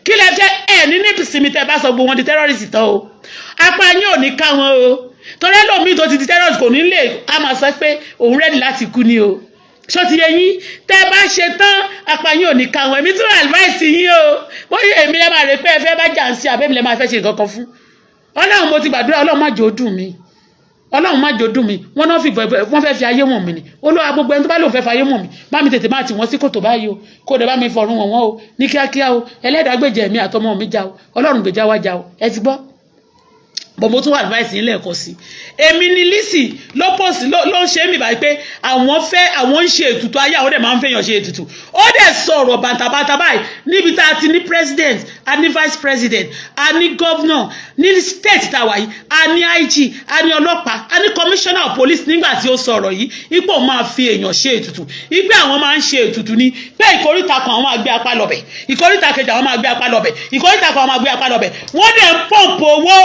Kí lẹ fẹ́? Ẹ ní ìsinmi. Tẹ́ bá sọ gbogbo wọn di terrorist tán o, apá yín ò ní ká wọn o, torí ẹlòmíì tó ti di terrorist kò ní lè á máa sọ pé òun ready láti kú ni o. Ṣó ti yé yín? Tẹ́ bá ṣe tán, apá yín ò ní ká wọn. Èmi tún advice yín o. Bóyá èmi lè máa rè pé ẹ fẹ́ bá jà ń sí, àbẹ́mi lè máa fẹ́ ṣe nǹkan kan fún Ọlọ́run. Mo ti gbàdúrà, Ọlọ́run má jẹ́ ó dùn mí, Ọlọ́run má jẹ́ ó dùn mí. Wọ́n náà fi wọ́n fẹ́ fi ayé wọ̀n mí ni. Olúwa, gbogbo ẹni tó bá lóun fẹ́ fi ayé wọ̀n mí, bá mi tètè máa tì wọ́n sí kòtò báyìí o, kó dẹ̀ bá mi fọ̀run wọ̀n wọ́n o ní kíákíá o. Ẹlẹ́dàá gbèjà ẹ̀mí àtọmọ mi já o. Ọlọ́run gbèjà wá já o. Ẹ ti gbọ́ bọ̀. Mo tún wà advice yín lẹ́ẹ̀kan sí. Èmi ni Lizzy ló post ló ṣe mí báyìí pé àwọn fẹ́, àwọn ń ṣe ètùtù ayé, àwọn dẹ̀ máa ń fẹ́yàn ṣe ètùtù. Ó dẹ̀ sọ̀rọ̀ bàǹtàbàǹtà báyìí níbi tá a ti ní president, a ní vice president, a ní governor ní state tá a wà yìí, a ní IG, a ní ọlọ́pàá, a ní commissioner of police. Nígbà tí ó sọ̀rọ̀ yìí, ipò máa fi èèyàn ṣe ètùtù, ipò àwọn máa ń ṣe ètùtù ni, pé ìkóríta kan, àwọn máa gbé apá lọbẹ̀, ìkóríta kejì, àwọn máa gbé apá lọbẹ̀, ìkóríta kan, àwọn máa gbé apá lọbẹ̀. Wọ́n dẹ̀ ń pump owó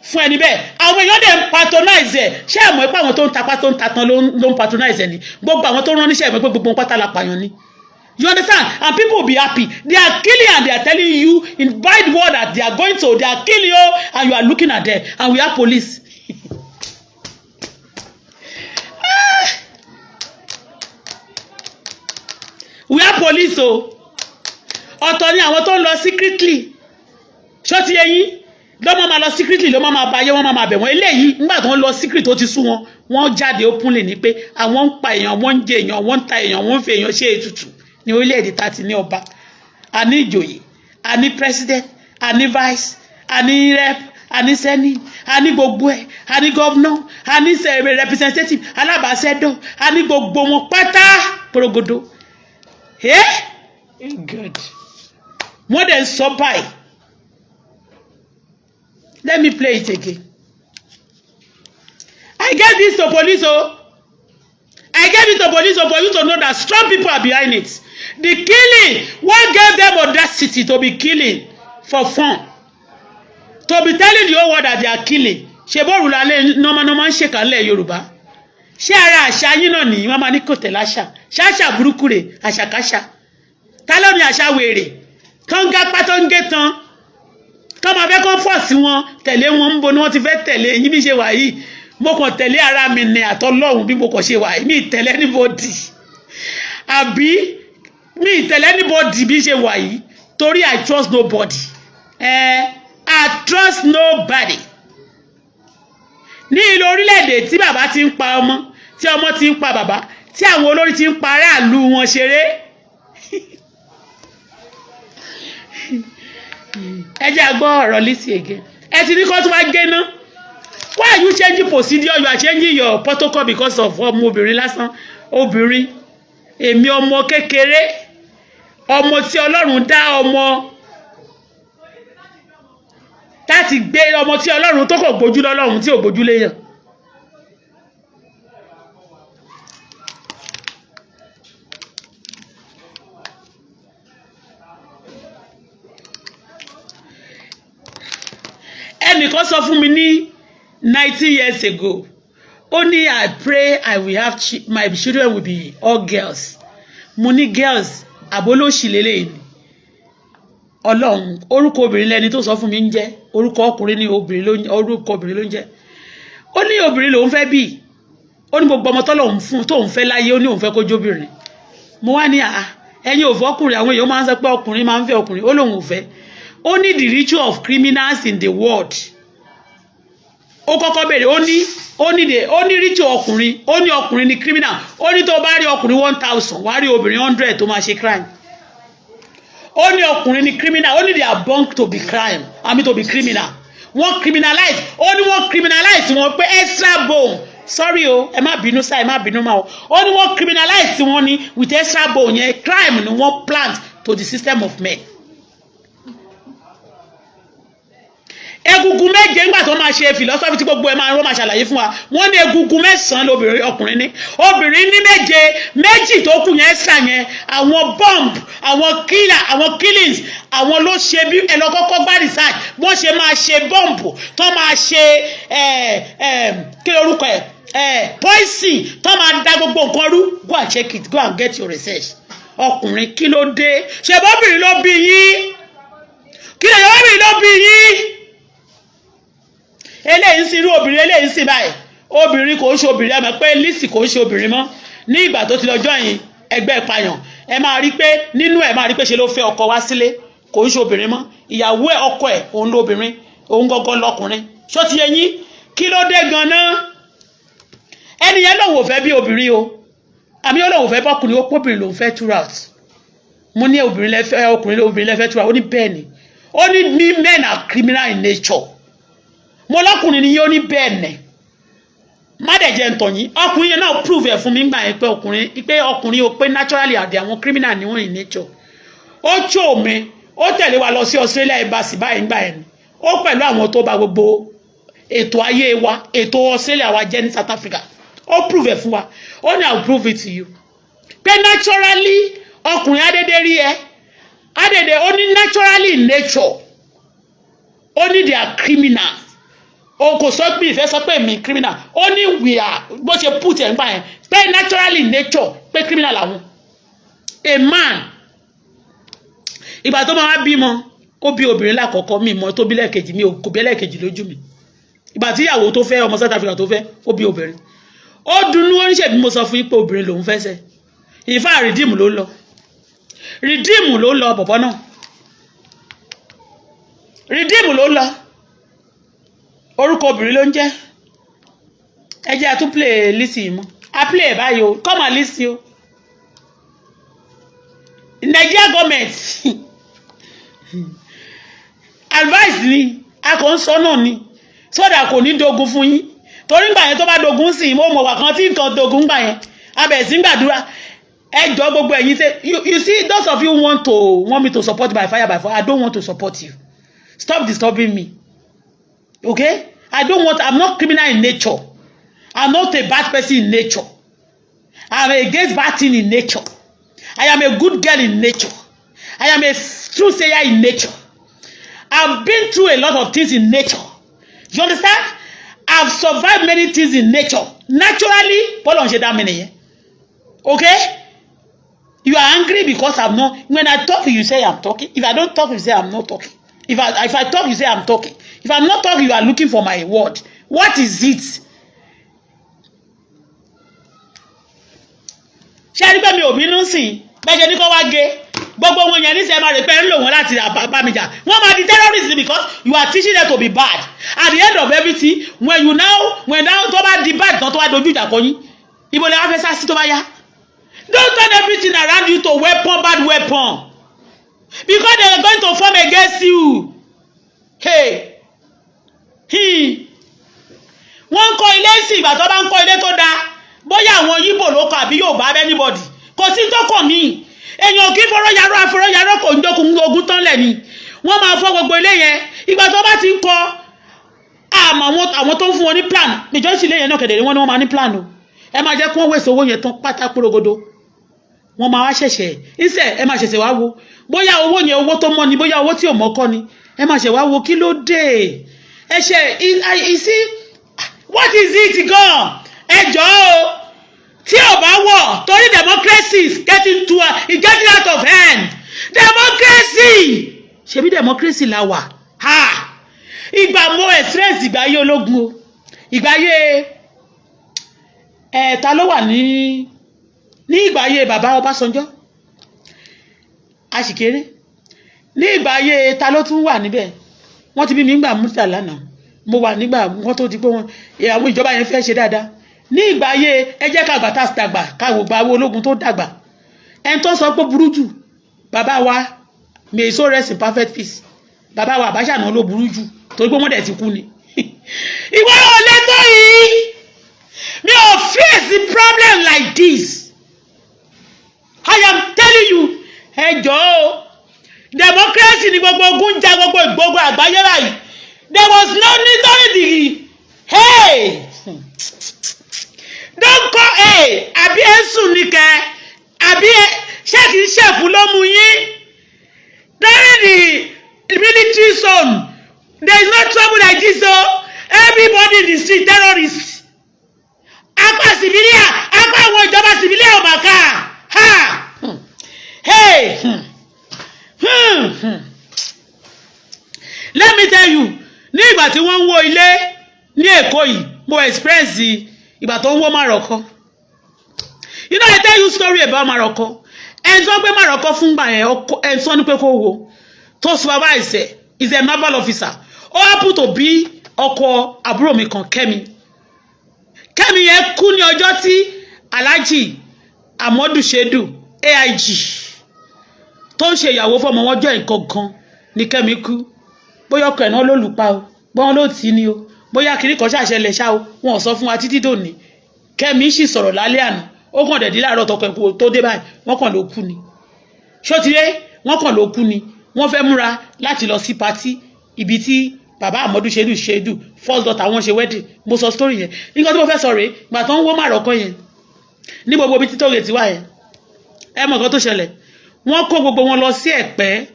fún ẹni bẹ́ẹ̀. Àwọn èèyàn dẹ̀ ń patronize ẹ̀. Ṣé àmọ́ pé àwọn tó ń tapá, tó ń tatán ló ń patronize ẹ̀ ni? Gbogbo àwọn tó ń rán níṣẹ́, ìmọ̀ pé gbogbo wọn pátá la pààyàn ni. You understand? And people will be happy. They are killing and they are telling you in bad word that they are going to, they are killing you, and you are looking at them. And we have police. Ah! We have police o. Ọ̀tọ̀ ni àwọn tó ń lọ secretly. Ṣó ti yé yín? Lọ́mọ máa lọ secretly, ló máa ba ayé, wọ́n máa bẹ̀ wọ́n. Eléyìí, nígbà tó ń lọ secret, tó ti sú wọn, wọ́n jáde openly ní pé àwọn ń pa èèyàn, wọ́n ń jẹ èèyàn, wọ́n ń ta èèyàn, wọ́n ń fi èèyàn ṣe ètùtù. Ní orílẹ̀-èdè tá a ti ní ọba, a ní ìjòyè, a ní president, a ní vice, a ní rep, a ní senate, a ní gbogbo ẹ̀, a ní governor, a ní representative, alábàáṣẹ́dọ̀, a ní gbogbo wọn pátá porogodo. Eh, good, wọ́n dẹ̀ ń sọ báyìí. Let me play it again. I gave this to police o. I gave it to police o, for you to know that strong people are behind it. The killing, what gave them audacity to be killing for fun, to be telling the whole world that they are killing? Ṣe bóòrù lálẹ́ nọ́mọ́nọ́mọ́ ń ṣèkà ńlẹ̀ Yorùbá? Ṣé ara àṣà yín náà nìyí? Wọ́n máa ní kò tẹ̀lé àṣà, ṣáṣà burúkú rè, àṣàkáṣà. Ta ló ní àṣà wèrè tó ń gápá, tó ń gé tán, tó máa fẹ́ kó force wọn tẹ̀lé wọn? Ń bo ni wọ́n ti fẹ́ tẹ̀lé yín? Bí ṣe wà yìí, mo kàn tẹ̀lé ara mi ní àtọlọ́hun. Bí mo kàn ṣe wà yìí, mi tẹ̀lé anybody, àbí mi tẹ̀lé anybody bí ṣe wà yìí, torí I trust nobody. I trust nobody. Ní ìlú orílẹ̀-èdè tí bàbá ti ń pa ọmọ, tí ọmọ ti ń pa bàbá, tí àwọn olórí ti ń pa aráàlú wọn ṣeré, ẹ jẹ́ àgbọ́ ọ̀rọ̀ Lizzy again. Ẹ ti ní kó tún wá gé ná. Why are you changing procedure? You are changing your protocol because of ọmọbìnrin lásán, obìnrin. Èmi, ọmọ kékeré, ọmọ tí Ọlọ́run dá, ọmọ láti gbé, ọmọ tí Ọlọ́run tó kò gbójú lọ́lọ́run, tí ò gbójú léyàn. Ẹnìkan sọ fún mi ní 19 years ago, ó ní, "I pray I will have my children will be all girls." Mo ní, "Girls àbólóṣì lélẹ́yìn ni Ọlọ́run." Orúkọ obìnrin lẹni tó sọ fún mi ń jẹ́, orúkọ ọkùnrin ní obìnrin ló ń, orúkọ obìnrin ló ń jẹ́. Ó ní obìnrin lòún fẹ́ bí. Ó ní gbogbo ọmọ tọ́lọ́hún fún tóun fẹ́ láyé, ó ní òun fẹ́ kó jóbìnrin. Mo wá ní, "Àá, ẹ̀yin ò fẹ́ ọkùnrin? Àwọn èèyàn máa ń sọ pé ọkùnrin máa ń fẹ́ ọkùnrin." Ó lóun ò fẹ́. Ó ní the ritual of criminals in the world. Ó kọ́kọ́ bèrè, ó ní the, ó ní ritual ọkùnrin, ó ní ọkùnrin ní criminal. Ó ní tó bá rí ọkùnrin 1,000, wàá rí obìnrin 100 tó máa ṣe crime. Ó ní ọkùnrin ní criminal. Ó ní they are born to be crime, I mean, to be criminal. Wọ́n criminalize, ó ní wọ́n criminalize wọn pé extra bone. Sorry o, ẹ má bínú sá, ẹ má bínú má o. Ó ní wọ́n criminalize wọn ní with extra bone yẹn. Crime ni wọ́n plant to the system of men. Egungun méje, ńgbà tó máa ṣe philosophy tí gbogbo ẹ máa, wọ́n máa ṣàlàyé fún wa, wọ́n ní egungun mẹ́sàn-án lóbìnrin, ọkùnrin ní, obìnrin ní méje. Méjì tó kù yẹn, extra yẹn, àwọn bomb, àwọn killer, àwọn killings, àwọn ló ṣe. Bí ẹ lọ kọ́kọ́ gbá research, wọ́n ṣe máa ṣe bomb, tó máa ṣe kí lorúkọ ẹ, poison, tó máa da gbogbo nǹkan rú. Go and check it, go and get your research. Ọkùnrin, kí ló dé? Ṣe bọ́bìnrin ló bí yín? Kí lè bọ́bìnrin ló bí yín? Eléyìí ń sin irú obìnrin, eléyìí ń sìn báyìí, obìnrin kò ń ṣe obìnrin. Ẹ mọ̀ pé Lizzy kò ń ṣe obìnrin mọ́ ní ìgbà tó ti lọ join ẹgbẹ́ ìpayàn. Ẹ máa rí pé nínú ẹ máa rí pé ṣe ló fẹ́ ọkọ wá sílé. Kò ń ṣe obìnrin mọ́. Ìyàwó ẹ, ọkọ ẹ, òun lóbìnrin, òun gangan lọkùnrin. Ṣó ti yẹ yín? Kí ló dé ganan? Ẹni yẹn lòun ò fẹ́ bí obìnrin o, àmì ó lòun ò fẹ́ bọ́kùnrin, ó pọ́bìnrin lòun fẹ́ throughout. Mo ní, "Obìnrin lẹ́fẹ́, ọkùnrin, obìnrin lẹ́fẹ́ throughout?" Ó ní bẹ́ẹ̀ ni. Ó ní men are criminal in nature. Mo lọ́kùnrin ni yóò ní bẹ́ẹ̀ nẹ̀. Má dẹ̀ jẹ́ ntọ̀ yín, ọkùnrin yẹn náà prove ẹ̀ fún mi gbà yẹn pé ọkùnrin o, pé naturally àdé àwọn criminal ni wọ́n in nature. Ó tó mi, ó tẹ̀lé wa lọ sí Australia embassy báyìí gbà yẹn ni. Ó pẹ̀lú àwọn tó bà gbogbo ètò ayé wa, ètò Australia wa jẹ́ ní South Africa. Ó prove ẹ̀ fún wa. Ó ní, "I will prove it to you," pé naturally ọkùnrin adédé rí ẹ adédé. Ó ní naturally in nature, ó ní they are criminals. O kò sọ pé ìfẹ́ sọ pé mi criminal. Ó ní we are, bó ṣe put ẹ̀ ń gbà yẹn, pé naturally in nature, pé criminal làwọn. A man, ìgbà tó máa bímọ, ó bí obìnrin lákọ̀ọ́kọ́. Mi mọ́ tó bí lẹ́ẹ̀kejì, mi ò kò bí ẹlẹ́ẹ̀kejì lójú mi. Ìgbà tí ìyàwó tó fẹ́, ọmọ South Africa tó fẹ́, ó bí obìnrin, ó dunnú. Ó ní ṣèbí mo sọ fún yín pé obìnrin lòún fẹ́ sẹ́. Ìfá Redeem ló lọ, Redeem ló lọ, bọ̀bọ̀ náà, Redeem ló lọ. Orúkọ obìnrin ló ń jẹ́. Ẹ jẹ́ àtún play Lizzy mọ́. A play ẹ̀ báyìí o. Come and listen o. Nigeria government advice ni a kò ń sọ náà ni, sódà kò ní dogun fún yín, torí ngbà yẹn, tó bá dogun sí, mo mọ̀ wà kan tí nǹkan dogun ngbà yẹn, a bẹ̀rẹ̀ sí ń gbàdúrà. Ẹ jọ, gbogbo ẹ̀yin ṣe, you see, those of you want me to support by fire by fire, I don't want to support you. Stop disturbing me, okay? I don't want. I'm not criminal in nature. I'm not a bad person in nature. I'm against bad thing in nature. I am a good girl in nature. I am a true sayer in nature. I've been through a lot of things in nature. You understand? I've survived many things in nature. Naturally, bọ́lá ń ṣe dá mi nìyẹn. Okay? You are angry because I'm not. When I talk, you say I'm talking. If I don't talk, you say I'm not talking. If I talk, you say I'm talking. If I'm not talking, you are looking for my word. What is it? Ṣé ẹni pé mi ò bínú sí i? Bẹ́ẹ̀ ṣe ní kó wá gé gbogbo wọn yẹn níṣẹ́, máa rè pé ń lò wọ́n láti bá mi jà. Wọ́n máa di terrorist because you are teaching them to be bad. At the end of everything, when you now when now tó bá di bad tán, tó bá dojú ìjà kọ yín, ibo lè wá fẹ́ sá sí tó bá yá? Don't turn everything around you to weapon, bad weapon, because they are going to form against you. Hey, wọ́n ń kọ́ ilé sí. Ìgbà tó bá ń kọ́ ilé tó dáa, bóyá àwọn Yíbò ló kọ àbí Yorùbá, anybody, kò sí tó kàn mí. Èèyàn kì í fọ́rọ́ yarọ́, afọ́rọ́ yarọ́ kò ń jókòó ogun tán lẹ̀ ni. Wọ́n máa fọ́ gbogbo ilé yẹn. Ìgbà tó bá ti ń kọ́, àmọ́ àwọn tó ń fún wọn ní plan, majority ilé yẹn náà kẹ̀dẹ̀ wọ́n ní wọ́n máa ní plan o. Ẹ máa jẹ́ kí wọ́n wẹ̀sẹ̀ owó yẹn tán pátá pórogodo, wọ́n máa wá ṣẹ̀ṣẹ̀ ìṣẹ̀. Ẹ máa ṣẹ̀ṣẹ̀ wá wo bóyá owó yẹn, owó tó mọ́ ni, bóyá owó tí ò mọ́ kọ́ ni. Ẹ máa ṣẹ̀ wá wo kí ló dé. Ẹ ṣe, you see, what is it gan? Ẹ jọ̀ọ́ o, tí ò bá wọ̀, torí democracy is getting out of hand. Democracy, ṣebí democracy la wà. Ha, ìgbà mo experience ìgbà ayé ológun o, ìgbà ayé ẹ̀, ta ló wà ní ìgbà ayé bàbá Ọbásanjọ́, a sì kéré. Ní ìgbà ayé ta ló tún wà níbẹ̀? Wọ́n ti bí mi nígbà Murtala náà. Mo wà nígbà wọ́n tó di pé wọ́n àwọn ìjọba yẹn fẹ́ ṣe dáadáa ní ìgbà ayé. Ẹ jẹ́ ká gbà tá a dàgbà, ká wò gba owó ológun tó dàgbà. Ẹni tó sọ pé burú jù, bàbá wa, may so rest in perfect peace, bàbá wa Abacha náà ló burú jù, torí pé wọ́n dẹ̀ ti kú ni. Ìwọ ò lè tó yìí. Mi ò face the problem like this, I am telling you. Ẹ jọ̀ọ́ o, democracy ni gbogbo ogun ń ja gbogbo ìgbógun àgbáyé báyìí. There was no need the, hey, don't call. Hey, àbí ẹ sùn ní kẹ, àbí ẹ ṣé kìí ṣẹ̀fù ló mú yín? During the military zone, there is no trouble like this o. Everybody in the street, terrorists. Apá civilian, apá àwọn ìjọba civilian ò mà ká ha. Hey, Let me tell you, ní ìgbà tí wọ́n ń wó ilé ní Èkó yìí, mo experience ìgbà tó ń wó Márọ̀kọ́. You know, I tell you story about Márọ̀kọ́. Ẹni tó ń gbé Márọ̀kọ́ fún gbà yẹn, ẹni tó ní pé kó wo tó supervise ẹ̀ is a naval officer. Ó happen to be ọkọ àbúrò mi kan, Kẹ́mi. Kẹ́mi yẹn kú ní ọjọ́ tí Alhaji Amadu Shedu AIG tó ń ṣe ìyàwó fọmọ wọn jọ nǹkan kan ní Kẹ́mi kú. Bóyá ọkọ ẹ̀ náà ló lù pa o, bọ́n ló tì í ni o, bóyá kiri kan ṣàṣẹlẹ̀ ṣá o, wọn ò sọ fún wa títí dòní. Kẹ́mi sì sọ̀rọ̀ lálẹ́ àná, ó kàn dẹ̀ dí láàárọ̀ tọkọ ẹ̀kú tó dé báyìí, wọ́n kàn ló kú ni. Ṣó ti yé? Wọ́n kàn ló kú ni. Wọ́n fẹ́ múra láti lọ sí party ibi tí bàbá Àmọ́dù Ṣẹ́dù Ṣẹ́dù first daughter wọn ṣe wedding. Mo sọ story yẹn. Nǹkan tí mo fẹ́ sọ rèé. Ìgbà tó ń wó màrọ̀kọ́ yẹn ní gbogbo ibi tí tó gètì wà yẹn, ẹ mọ̀ nǹkan tó ṣẹlẹ̀. Wọ́n kó gbogbo wọn lọ sí Ẹ̀pẹ́,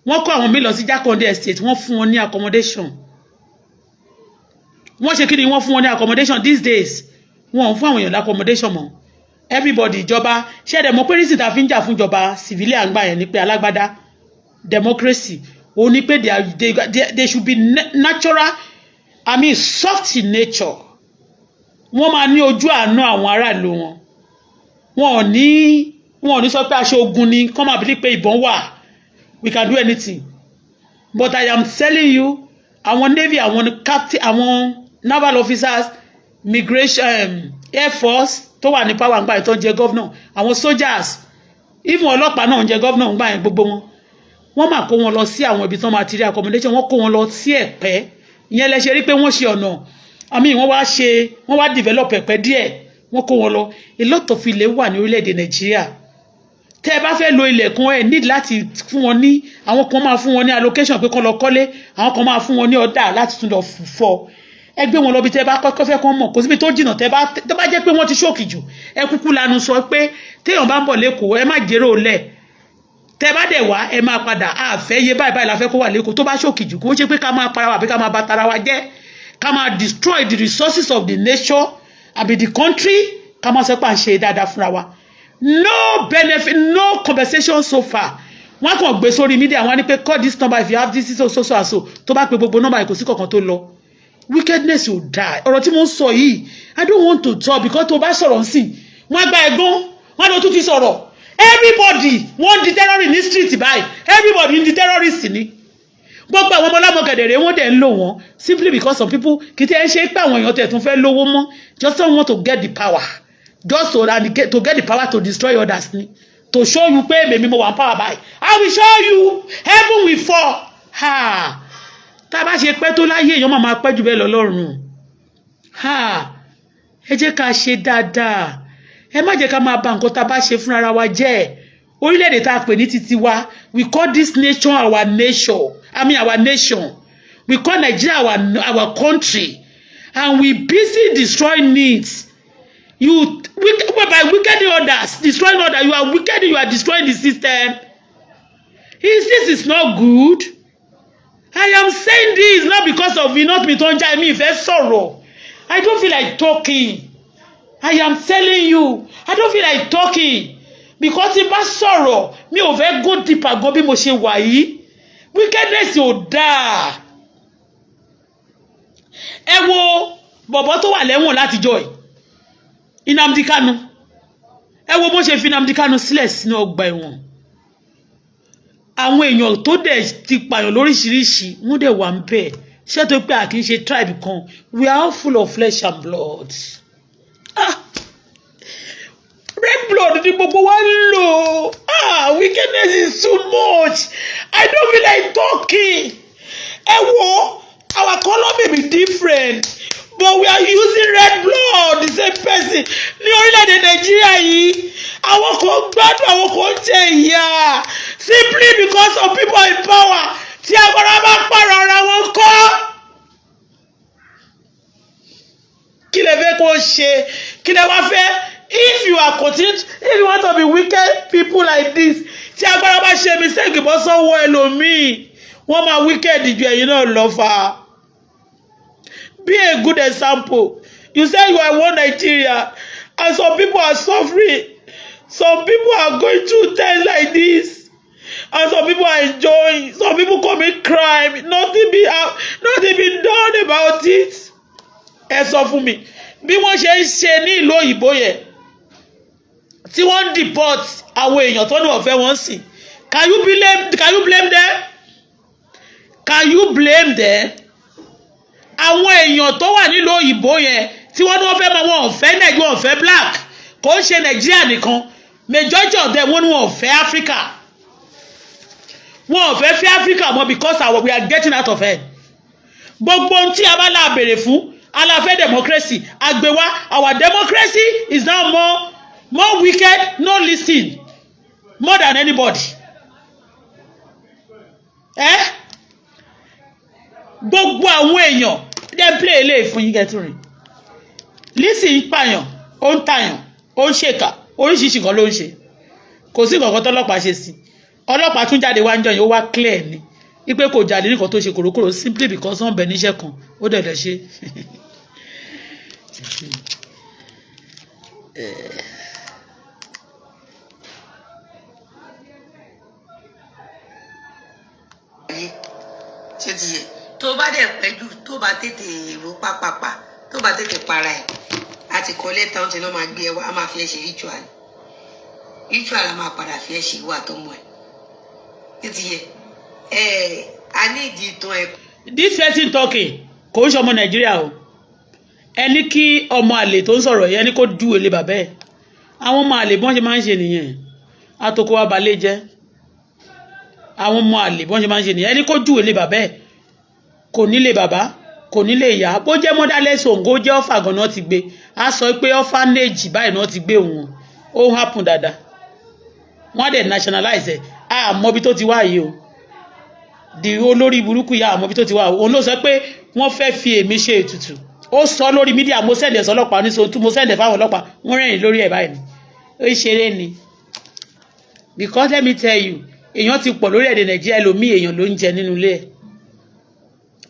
wọ́n kó àwọn míì lọ sí Jákàndé Estate. Wọ́n fún wọn ní accommodation. Wọ́n ṣe kí ni? Wọ́n fún wọn ní accommodation. These days, wọn ò fún àwọn èèyàn ní accommodation mọ́. Everybody, ìjọba ṣẹ̀dẹ̀ mọ̀ pé reason tá a fi ń jà fún ìjọba civilian gbà yẹn ni pé alágbádá democracy òun ni pé they should be natural, I mean, soft in nature. Wọ́n máa ní ojú àánú àwọn aráàlú wọn. Wọn ò ní sọ pé aṣọ ogun ni kọ́ máa bí pé ìbọn wà, we can do anything. But I am telling you, Àwọn navy, àwọn captain, àwọn naval officers, migration, air force tó wà ní power ńgbà yẹn tó ń jẹ governor, àwọn soldiers, even ọlọ́pàá náà ń jẹ governor ńgbà yẹn, gbogbo wọn, wọ́n máa kó wọn lọ sí àwọn ibi tí wọ́n máa ti rí accommodation. Wọ́n kó wọn lọ sí Ẹ̀pẹ́. Ìyẹn lẹ ṣe rí pé wọ́n ṣe ọ̀nà àmì, wọ́n wá ṣe, wọ́n wá develop Ẹ̀pẹ́ díẹ̀. Wọ́n kó wọn lọ. A lot of ilẹ̀ wà ní orílẹ̀-èdè Nàìjíríà. Tẹ́ ẹ bá fẹ́ lo ilẹ̀ kan, ẹ need láti fún wọn ní, àwọn kan máa fún wọn ní allocation pé kán lọ kọ́lé, àwọn kan máa fún wọn ní ọ̀dà láti tún lọ fọ́. Ẹ gbé wọn lọ bí tẹ́ bá kọ́kọ́ fẹ́ kán mọ̀. Kò síbi tó jìnnà. Tẹ́ bá, tó bá jẹ́ pé wọ́n ti ṣókì jù, ẹ kúkú lanu sọ pé téèyàn bá ń bọ̀ lẹ́kọ̀ọ́, ẹ má jèrò lẹ̀. Tẹ́ bá dẹ̀ wá, ẹ máa padà. Àfẹ́ yé báyìí báyìí la fẹ́ kó wà lẹ́kọ̀ọ́. Tó bá ṣókì jù, kó ṣe pé ká máa para wa àbí ká máa bà tara wa jẹ́, ká máa destroy the resources of the nation àbí the country, ká máa sọ pé à ń ṣe dáadáa fúnra wa. No benefit, no compensation so far. Wọ́n kàn gbé sórí media, wọ́n á ní pé, "Call this number if you have this, so so so and so." Tó bá pe gbogbo number, kò sí kankan tó lọ. Wickedness ò dáa. Ọ̀rọ̀ tí mo ń sọ yìí, I don't want to talk because tó bá sọ̀rọ̀ nsìn, wọ́n á gba ẹ̀gbọ́n, wọ́n á lọ tún ti sọ̀rọ̀. Everybody wọ́n di terrorist ní street báyìí. Everybody ń di terrorist ni. Gbogbo àwọn ọmọ ọlọ́mọ gẹ̀dẹ̀rẹ̀, wọ́n dẹ̀ ń lò wọ́n simply because some people kì í tẹ́ ẹ ṣe pé àwọn èèyàn tẹ̀ tún fẹ́ lówó mọ́, just don't want to get the power, just to, and get, to get the power to destroy others ni, to show you pé èmi mo wà ní power báyìí, I will show you, heaven will fall. Ha, tá a bá ṣe pẹ́ tó láyé, èèyàn máa máa pẹ́ jù bẹ́ẹ̀ lọ lọ́run. Ha, ẹ jẹ́ ká ṣe dáadáa. Ẹ má jẹ́ ká máa bà nǹkan tá a bá ṣe fúnra wa jẹ́. Orílẹ̀-èdè tá a pè ní titi wa, we call this nation our nation, I mean our nation. We call Nigeria our country and we busy destroying it. You by wickeding others, destroying others, you are wicked, you are destroying the system. Is this is not good. I am saying this not because of me, not me tó ń já mi ìfẹ́ sọ̀rọ̀. I don't feel like talking. I am telling you, I don't feel like talking because tí n bá sọ̀rọ̀, mi ò fẹ́ go deeper gan bí mo ṣe wà yìí. Wickedness ò dáa. Ẹ wo bọ̀bọ̀ tó wà lẹ́wọ̀n látijọ́ ẹ̀, Nnamdi Kanu. Ẹ wo bó ṣe fi Nnamdi Kanu sílẹ̀ sínú ọgbà ẹ̀wọ̀n. Àwọn èèyàn tó dẹ̀ ti pààyàn lóríṣiríṣi, wọ́n dẹ̀ wà ń bẹ̀. Ṣé tó pé a kì í ṣe tribe kan? We are all full of flesh and blood. Ah, red blood ni gbogbo wa ń lò. Ah, wickedness is too much. I don't feel like talking. Ẹ wo, our colour may be different, but we are using red blood, the same person. Ní orílẹ̀-èdè Nàìjíríà yìí, àwọn kan gbádùn, àwọn kan jẹ ìyà simply because of people in power. Tí agbára bá pààrọ̀ ara wọn kọ́, kí lè fẹ́ kó ṣe? Kí lè wá fẹ́? If you are continue, if you want to be wicked people like this, tí agbára bá ṣe mistake bọ́ sọ́wọ́ ẹlòmíì, wọ́n máa wicked ju ẹ̀yin náà lọ fà. Be a good example. You say you are one Nigeria and some people are suffering, some people are going through things like this, and some people are enjoying, some people commit crime, nothing be done about it. Ẹ sọ fún mi bí wọ́n ṣe ń ṣe ní ìlú òyìnbó yẹn tí wọ́n ń deport àwọn èèyàn tó ní ọ̀fẹ́ wọn sí. Can you blame them? Can you blame them? Àwọn èèyàn tó wà nílùú òyìnbó yẹn tí wọ́n ní wọ́n fẹ́ máa, wọn ò fẹ́ Nàìjíríà, wọn ò fẹ́ black. Kò ń ṣe Nàìjíríà nìkan, majority of them, wọ́n ní wọn ò fẹ́ Africa, wọn ò fẹ́ fẹ́ Africa mọ́ because we are getting out of hand. Gbogbo ohun tí a bá là béèrè fún aláfẹ́ democracy àgbèwá, our democracy is now more wicked, no listen more than anybody. Eh? Gbogbo àwọn èèyàn dem play eléyìí fún yín kẹtùrìn. Lizzy ń pààyàn, ó ń tàyàn, ó ń ṣèkà, oríṣiríṣi nǹkan ló ń ṣe. Kò sí nǹkan kan tọ́lọ́pàá ṣe sí. Ọlọ́pàá tún jáde wá ń jọ yẹn, ó wá clear ni wípé kò jáde nìkan tó ṣe kòrókòrò, simply because wọ́n bẹ̀ níṣẹ́ kan, ó dẹ̀ lọ ṣe. Ṣé ti yẹ? Tó bá dẹ̀ pẹ́ jù, tó bá tètè rò pápápá, tó bá tètè para ẹ̀, àti kọ lẹ́tà oúnjẹ náà máa gbé ẹ wá, á máa fi ẹ ṣe ritual. Ritual á máa padà fi ẹ ṣe ìwà tó mọ ẹ. Ṣé ti yẹ? Ẹ a ní ìdí ìtàn ẹ. This person talking kò ń ṣọmọ Nàìjíríà o. Ẹni kí ọmọ àlè tó ń sọ̀rọ̀ yẹn, ẹni kó ju èlé bàbá ẹ̀. Àwọn ọmọ àlè, bọ́n ṣe máa ń ṣe nìyẹn. Atoko wa balẹ̀ jẹ́. Àwọn ọmọ àlè, bọ́n ṣe máa ń ṣe nìyẹn. Ẹni kó ju èlé bàbá ẹ̀, kò nílé bàbá, kò nílé ìyá. Bó jẹ́ motherless home, kó jẹ́ orphan gan-an ti gbé, a sọ pé orphanage báyìí náà ti gbé òun. Ó ń happen dáadáa. Wọ́n á dẹ̀ nationalize ẹ̀. A mọ ibi tó ti wá yìí o, di olórí burúkú yà. Àmọ́ ibi tó ti wá, òun ló sọ pé wọ́n fẹ́ fi èmi ṣe ètùtù. Ó sọ lórí media. Mo send ẹ̀ sọlọ́pàá ní so mo send ẹ̀ fáwọn ọlọ́pàá. Wọ́n rẹ́rìn lórí ẹ̀ báyìí ni. Ó ṣeré ni, because let me tell you, èèyàn ti pọ̀ lórí èdè Nàìjíríà. Ẹlòmíì, èèyàn ló ń jẹ nínú ilé ẹ̀.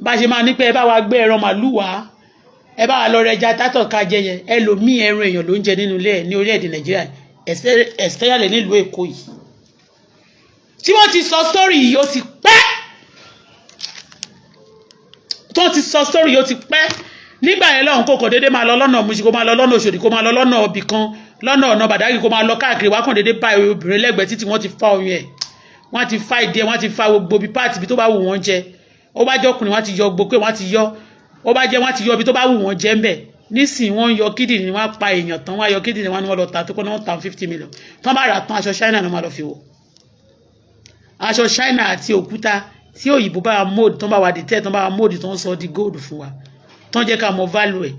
Bá a ṣe máa ní pé ẹ bá wa gbé ẹran màlúù wá, ẹ bá wa lọ rẹja tátọ̀ ká jẹ yẹn, ẹlòmíì, ẹran èèyàn ló ń jẹ nínú ilé ẹ̀ ní orílẹ̀-èdè Nàìjíríà, especially nílùú Èkó yìí tí wọ́n ti sọ story yìí. Ó ti pẹ́ tó ti sọ story yìí, ó ti pẹ́. Nígbà yẹn lọ́hùn, kò kàn déédéé máa lọ lọ́nà Mùṣín, kó máa lọ lọ́nà Òṣòdì, kó máa lọ lọ́nà ibì kan, lọ́nà ọ̀nà Bàdágìrì, kó máa lọ káàkiri, wá kàn déédéé bá obìnrin lẹ́gbẹ̀ẹ́ títí, wọ́n ti fa oyún ẹ̀, wọ́n ti fa ìdí ẹ̀, wọ́n ti fa gbogbo ibi part ibi tó bá wù wọ́n jẹ. Ó bá jẹ́ ọkùnrin, wọ́n ti yọ gbogbo pé wọ́n ti yọ. Ó bá jẹ́ wọ́n ti yọ ibi tó bá wù wọ́n jẹ ńbẹ̀. Nísìnyí, wọ́n ń yọ kídìní, wọ́n á pa èèyàn tán, wọ́n á yọ kídìní, wọ́n ní wọ́n lọ ta tó kọ́ ní wọ́n ta 50 million. Tán bá rà tán, aṣọ China ni wọ́n máa lọ fi wọ̀, aṣọ China àti òkúta tí òyìnbó bá wa mold, tán bá wa dìtẹ́, tán bá wa mold, tán sọ di gold fún wa, tán jẹ́ ká mọ value ẹ̀.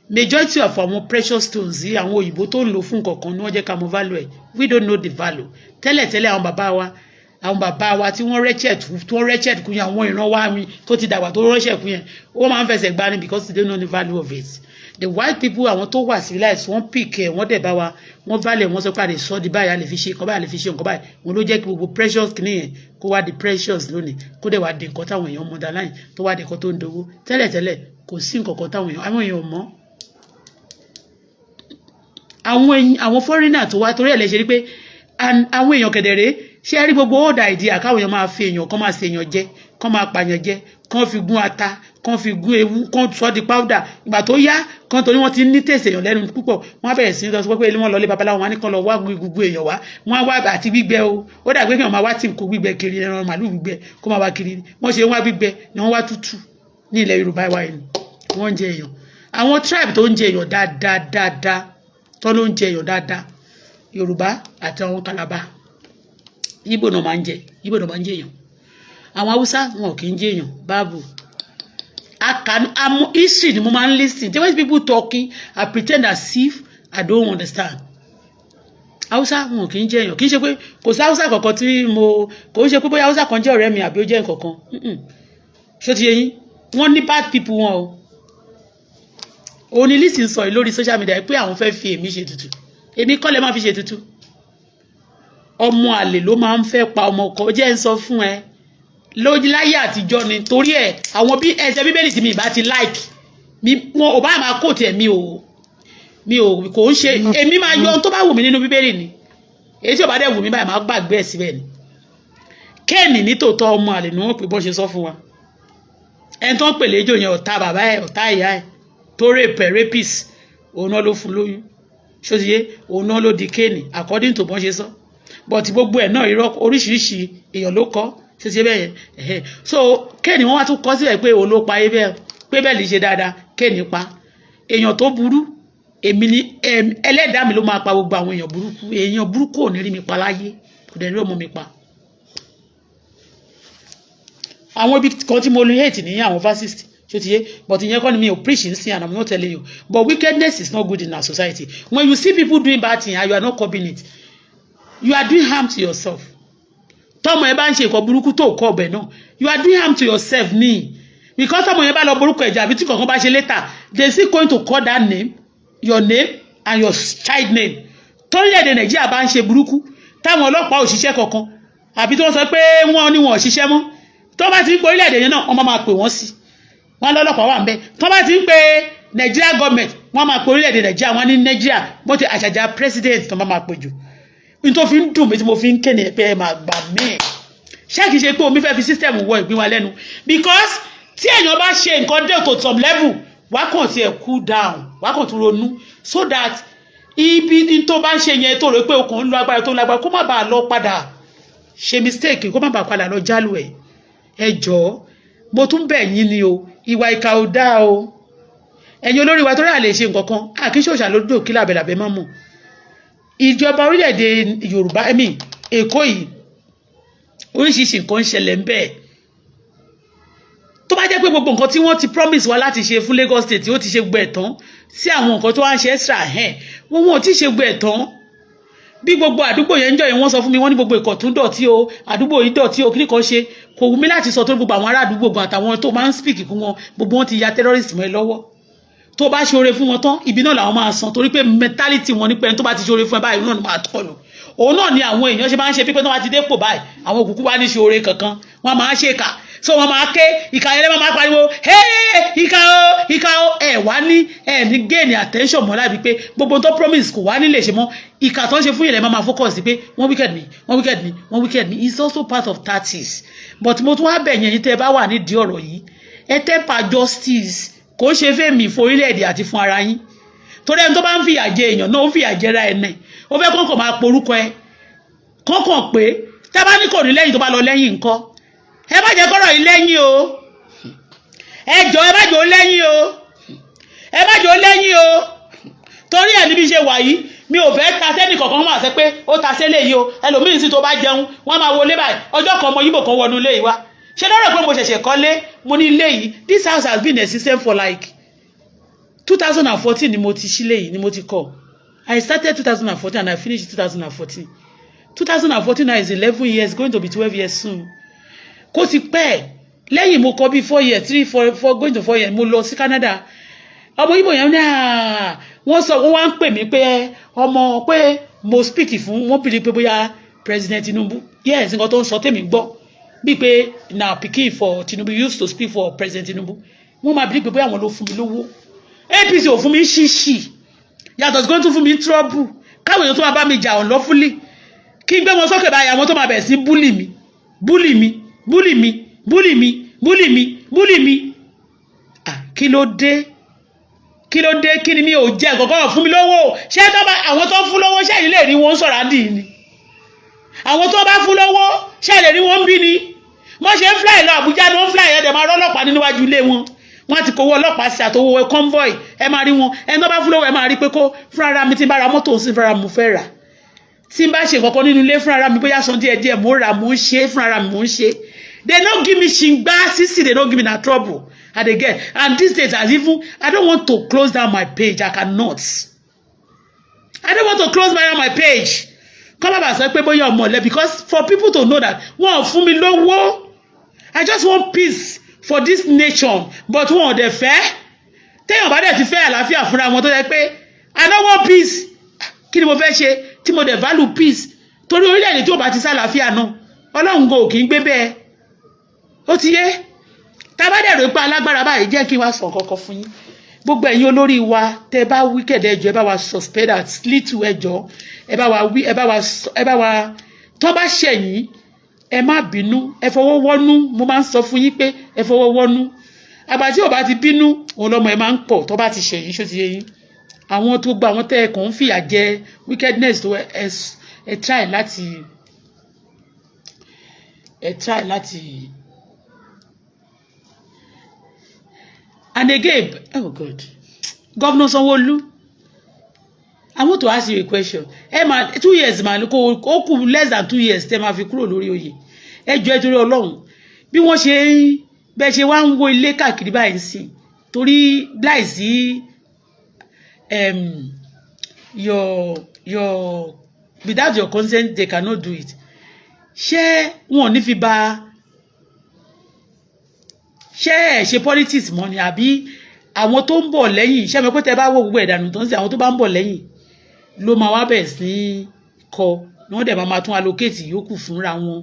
Majority of àwọn precious stones yìí, àwọn òyìnbó tó ń lò fún nǹkan ni wọ́n jẹ́ ká mọ value ẹ̀. We don't know the value tẹ́lẹ̀tẹ́lẹ̀. Àwọn bàbá wa tí wọ́n wretched, tí wọ́n wretched kú yẹn, àwọn ìran wa mi tó ti dàgbà tó wretched kú yẹn, wọ́n máa ń fẹsẹ̀ gbá ni because they don't know the value of it. The white people, àwọn tó wà civilized, wọ́n pick ẹ̀, wọ́n dẹ̀ bá wa, wọ́n value, wọ́n sọ pé a lè sọ di báyìí, a lè fi ṣe nǹkan báyìí, a lè fi ṣe nǹkan báyìí. Wọn ló jẹ́ kí gbogbo precious kìíní yẹn kó wá di precious lónìí, kó dẹ̀ wá di nǹkan táwọn èèyàn mọ̀ dá láyìn, tó wá di nǹkan tó ń dowó. Tẹ́lẹ̀tẹ́lẹ̀, kò sí nǹkan kan táwọn èèyàn, àwọn èèyàn mọ̀. Àwọn foreigner tó wá, torí ẹ̀ lè ṣe rí pé àwọn èèyàn kẹ̀dẹ̀rẹ́ ṣé ẹ rí gbogbo old idea káwọn èèyàn máa fi èèyàn kán máa ṣe èèyàn jẹ, kán máa pààyàn jẹ, kán fi gún ata, kán fi gún ewu, kán sọ di powder. Ìgbà tó yá kán, torí wọ́n ti ní tèsè èèyàn lẹ́nu púpọ̀, wọ́n á bẹ̀rẹ̀ sí ní sọ pé wọ́n lọ lé babaláwo, wọn á ní kán lọ wá gbogbo èèyàn wá. Wọ́n á wá àti gbígbẹ o. Ó dàgbé kí wọ́n máa wá tí nǹkó gbígbẹ kiri, ẹran màálù gbígbẹ kó máa wá kiri. Wọ́n ṣe wá gbígbẹ ni wọ́n wá tútù ní ilẹ̀ Yorùbá wa yìí. Wọ́n ń jẹ èèyàn. Àwọn tribe tó ń jẹ èèyàn dáadáa dáadáa, tó ló ń jẹ èèyàn dáadáa, Yorùbá àti àwọn Kàlàbà. Yíbò náà máa ń jẹ, Yíbò náà máa ń jẹ èèyàn. Àwọn Haúsá, wọn kì í jẹ èèyàn. Báàbù àmọ́ history ni mo máa ń listen. When people talking, I pretend as if I don't understand. Haúsá, wọn kì í jẹ èèyàn. Kì í ṣe pé kò sí Haúsá kankan tí mo, kò ń ṣe pé bóyá Haúsá kan jẹ́ ọ̀rẹ́ mi àbí ó jẹ́ nǹkan kan. Ṣó ti yé yín? Wọ́n ní bad people wọn o. Òun ni Lizzy ń sọ yìí lórí social media pé àwọn fẹ́ fi èmi ṣe tutù. Èmi kọ́ lè má fi ṣe tutù. Ọmọ àlè ló máa ń fẹ́ pa ọmọ ọkọ. Jẹ́ ń sọ fún ẹ, lójú láyé àtijọ́ ni. Torí ẹ̀, àwọn bí ẹsẹ̀ Bíbélì tí mi ìbá ti like mi, wọn ò bá máa kóòtù ẹ̀, mi ò kò ń ṣe. Èmi máa yọ ohun tó bá wù mí nínú Bíbélì ni. Èyí tí ò bá dẹ̀ wù mí báyìí, máa gbàgbé ẹ̀ síbẹ̀ ni. Kéènì nítòótọ́, ọmọ àlè ni wọ́n pè, bọ́n ṣe sọ fún wa. Ẹni tó ń pè léjò yẹn, ọ̀tá bàbá ẹ̀, ọ̀tá ìyá ẹ̀ tó rape ẹ̀, rapist, òun náà ló fún lóyún. Ṣó ti yé? Òun náà ló di Kéènì according to bọ́n ṣe sọ. But gbogbo ẹ̀ náà, irọ́, oríṣiríṣi èèyàn ló kọ́. Ṣó ti yé bẹ́ẹ̀ yẹn? So Kéènì, wọ́n wá tún kọ́ síbẹ̀ pé òun ló pa Abel, pé bẹ́ẹ̀ lè ṣe dáadáa. Kéènì pa èèyàn tó burú. Èmi ni ẹlẹ́dàá mi ló máa pa gbogbo àwọn èèyàn burúkú. Èèyàn burúkú ò ní rí mi pa láyé, kò dẹ̀ ní rí ọmọ mi pa. Àwọn ibi kan tí mo lu hate ní àwọn fascist. Ṣó ti yé? But ìyẹn kọ́ ni mi ò preach ń sin, and I'm not telling you. But wickedness is not good in our society. When you see people doing bad thing and you are not curbing it, you are doing harm to yourself. Tọmọ ẹ bá ń ṣe nǹkan burúkú tó kọ ọbẹ náà, you are doing harm to yourself ní, because tọmọ yẹn bá lọ borúkọ ẹ̀jẹ̀ àbí tí kankan bá ṣe later, they still going to call that name, your name and your child name. Torílẹ̀-èdè Nàìjíríà bá ń ṣe burúkú, táwọn ọlọ́pàá ò ṣiṣẹ́ kankan, àbí tí wọ́n sọ pé wọ́n ní wọn ò ṣiṣẹ́ mọ́, tó bá ti ń pe orílẹ̀-èdè yẹn náà, wọ́n máa pè wọ́n sí wọ́n lọ́lọ́pàá wà ń bẹ̀. Tó bá ti ń pe Nigeria government, wọ́n máa pe orílẹ̀-èdè Nàìjíríà, wọ́n ní Nàìjíríà bó ti àṣàjà president tó máa pè jù. Ní tó fi ń dùn mí tí mo fi ń kéde pé ẹ máa gbà mí, ṣé kìí ṣe pé omi fẹ́ fi system wọ ìgbín wa lẹ́nu? Because tí èèyàn bá ṣe nǹkan dé to some level, wá kàn tiẹ̀ cool down, wá kàn tún ronú, so that ibi ní tó bá ń ṣe yẹn, tó rò pé okùn ń lo agbára tó ń lágbára, kó má bàa lọ padà ṣe mistake, kó má bàa padà lọ jálù ẹ̀. Ẹ jọ̀ọ́, Mo tún bẹ̀ yín ni o, ìwà ìkà ò dáa o. Ẹ̀yin olórí wa, torí à lè ṣe nǹkan kan, àkíṣòṣà lódò kí làbẹ̀làbẹ̀ má mọ̀. Ìjọba orílẹ̀-èdè Yorùbá ẹ̀mí Èkó yìí, oríṣiríṣi nǹkan ń ṣẹlẹ̀ ń bẹ́ẹ̀. Tó bá jẹ́ pé gbogbo nǹkan tí wọ́n ti promise wa láti ṣe fún Lagos State, ó ti ṣe gbogbo ẹ̀ tán sí àwọn nǹkan tó wá ń ṣe extra ẹ̀, wọ́n ò tí ì ṣe gbogbo ẹ̀ tán. Bí gbogbo àdúgbò yẹn ń jọ yẹn, wọ́n sọ fún mi, wọ́n ní gbogbo Ìkọ̀tún dọ̀tí o, àdúgbò yìí dọ̀tí o. Kí nìkan ṣe kò wù mí láti sọ, tó gbogbo àwọn ará àdúgbò gan àtàwọn tó máa ń speak fún wọn, gbogbo wọn ti ya terrorist mọ́ ẹ lọ́wọ́. Tó bá ṣoore fún wọn tán, ibi náà làwọn máa san, torí pé mentality wọn ní pé ẹni tó bá ti ṣoore fún ẹ báyìí náà ni máa tọ̀lù. Òun náà ni àwọn èèyàn ṣe máa ń ṣe pípẹ́ tó bá ti dépò báyìí, àwọn òkùnkùn wá ní ṣoore kankan, wọ́n máa ń ṣe ìkà. So wọ́n máa ké ìkà yẹn, lẹ́wọ̀n máa pariwo, "Hey, ìkà o, ìkà o." Ẹ wá ní ẹ ní gain attention mọ́ lábí pé gbogbo tó promise kò wá ní lè ṣe mọ́. Ìkà tó ń ṣe fún yẹn lẹ́ máa focus sí pé wọ́n wicked me, wọ́n wicked me, wọ́n wicked me. It's also part of tactics. But mo tún wá bẹ̀ yẹn, yín tẹ́ ẹ bá wà nídìí ọ̀rọ̀ yìí, ẹ temper justice. Kò ṣe fẹ́mi fún orílẹ̀-èdè àti fún ara yín, torí ẹni tó bá ń fìyà jẹ èèyàn náà, ó ń fìyà jẹra ẹ̀ náà. Ó fẹ́ kọ́kàn máa porúkọ ẹ kọ́kàn pé tẹ́ bá ní kò ní lẹ́yìn, tó bá lọ lẹ́yìn ńkọ́? Ẹ má jẹ́ kọ́rọ̀ yìí lẹ́yìn o. Ẹ jọ, ẹ má jẹ́ ó lẹ́yìn o, ẹ má jẹ́ ó lẹ́yìn o. Torí ẹ̀ níbi ṣe wà yìí, mi ò fẹ́ ta sẹ́nì kankan máa sẹ́ pé ó ta sẹ́lẹ̀ yìí o. Ẹlòmíín sì tó bá jẹun, wọ́n máa wọlé báyìí. Ọjọ́ kan, ọmọ Yíbò kan wọnú ilé yìí wá ṣe lọ́rọ̀ pé mo ṣẹ̀ṣẹ̀ kọ́lé. Mo ní ilé yìí, this house has been existing for like 2014 ni mo ti sílé yìí, ni mo ti kọ́. I started 2014 and I finished 2014. 2014 now is 11 years, going to be 12 years soon. Kó ti pẹ́ lẹ́yìn mo kọ́ bí 4 years, three, four, four, going to 4 years, mo lọ sí Canada. Ọmọ Ìgbò yẹn ní wọ́n sọ, wọ́n wá ń pè mí pé ọmọ pé mo speak fún wọ́n bìrì pé bóyá President Tinubu. Yes, nǹkan tó ń sọ tèmi gbọ́ bíi pé na pikin for Tinubu, used to speak for President Tinubu. Wọ́n máa bìrì pé bóyá àwọn ló fún mi lówó. APC ò fún mi ṣíṣì, yàtọ̀ sí pé ó tún fún mi trouble, káwọn èèyàn tó máa bá mi jà unlawfully, kí n gbé wọn sókè báyìí, àwọn tó máa bẹ̀rẹ̀ sí bully mi, bully mi, bully mi, bully mi, bully mi, bully mi. Ah, kí ló dé? Kí ló dé? Kí ni mi ò jẹ́ kọ̀ọ̀kan fún mi lówó? Ṣé tó bá àwọn tó ń fún lówó, ṣé ẹ̀yin lè rí wọn sọ̀rọ̀ àdì ni? Àwọn tó bá fún lówó, ṣé ẹ lè rí wọn bí ni? Wọ́n ṣe ń fly lọ Àbújá ni wọ́n fly. Ẹ̀ dẹ̀ máa rọ́lọ́pàá níwájú ilé wọn. Wọ́n ti kówó ọlọ́pàá sí àtọwọ́ convoy, ẹ máa rí wọn. Ẹni tó bá fún lówó, ẹ máa rí pé kó fúnra mi. Tí n bá ra mọ́tò sí fúnra mi, mo fẹ́ rà. Tí n bá ṣe nǹkan kan nínú ilé fúnra mi, bóyá san díẹ̀ díẹ̀, mo rà, mo ń ṣe fúnra mi, mo ń ṣe. They no give me shingba sisi, they no give me na trouble I dey get. And these days, as even I don't want to close down my page. I cannot, I don't want to close down my page, kọ́ bàbá sọ pé bóyá ọmọ ọ̀lẹ, because for people to know that wọ́n ò fún mi lówó. I just want peace for this nation, but wọn ò dẹ̀ fẹ́. Téèyàn bá dẹ̀ ti fẹ́ àlàáfíà fúnra wọn, tó yẹ pé I no want peace, kí ni mo fẹ́ ṣe tí mo dẹ̀ value peace? Torí orílẹ̀-èdè tí ò bá ti sálàáfíà náà, Ọlọ́run kò kì í gbé bẹ́ẹ̀. Ó ti yé. Tá a bá dẹ̀ rò pé alágbára báyìí, jẹ́ kí n wá sọ kọ́kọ́ fún yín. Gbogbo ẹ̀yin olórí wa, tẹ́ bá wicked, ẹjọ́, ẹ bá wa suspend at little. Ẹjọ́, ẹ bá wa wí, ẹ bá wa, ẹ bá wa tó bá ṣẹ̀yìn, ẹ má bínú, ẹ fọwọ́ wọ́nú. Mo máa ń sọ fún yín pé ẹ fọwọ́ wọ́nú. Àgbà tí ò bá ti bínú, òun lọ́mọ ẹ máa ń pọ̀. Tó bá ti ṣẹ̀yìn, ṣó ti yé yín? Àwọn tó gba àwọn tẹ́ ẹ kàn ń fìyà jẹ, wickedness tó ẹ try láti, ẹ try láti. And again, oh God, Governor Sanwó-Olú, I want to ask you a question. Ẹ máa 2 years máa kó ó kù, less than 2 years tẹ́ máa fi kúrò lórí oyè. Ẹ jọ̀ọ́, ẹ torí Ọlọ́run, bí wọ́n ṣe ń bẹ́ẹ̀ ṣe wá ń wo ilé káàkiri báyìí sí, torí láìsí your without your consent, they cannot do it. Ṣé wọn ò ní fi ba ṣé ẹ ṣe politics mọ́ ni, àbí àwọn tó ń bọ̀ lẹ́yìn? Ṣé mi pé tẹ́ bá wo gbogbo ẹ̀dànù tó ń ṣe, àwọn tó bá ń bọ̀ lẹ́yìn ló máa wá bẹ̀rẹ̀ sí í kọ ni wọ́n dẹ̀ máa tún allocate yòókù fúnra wọn.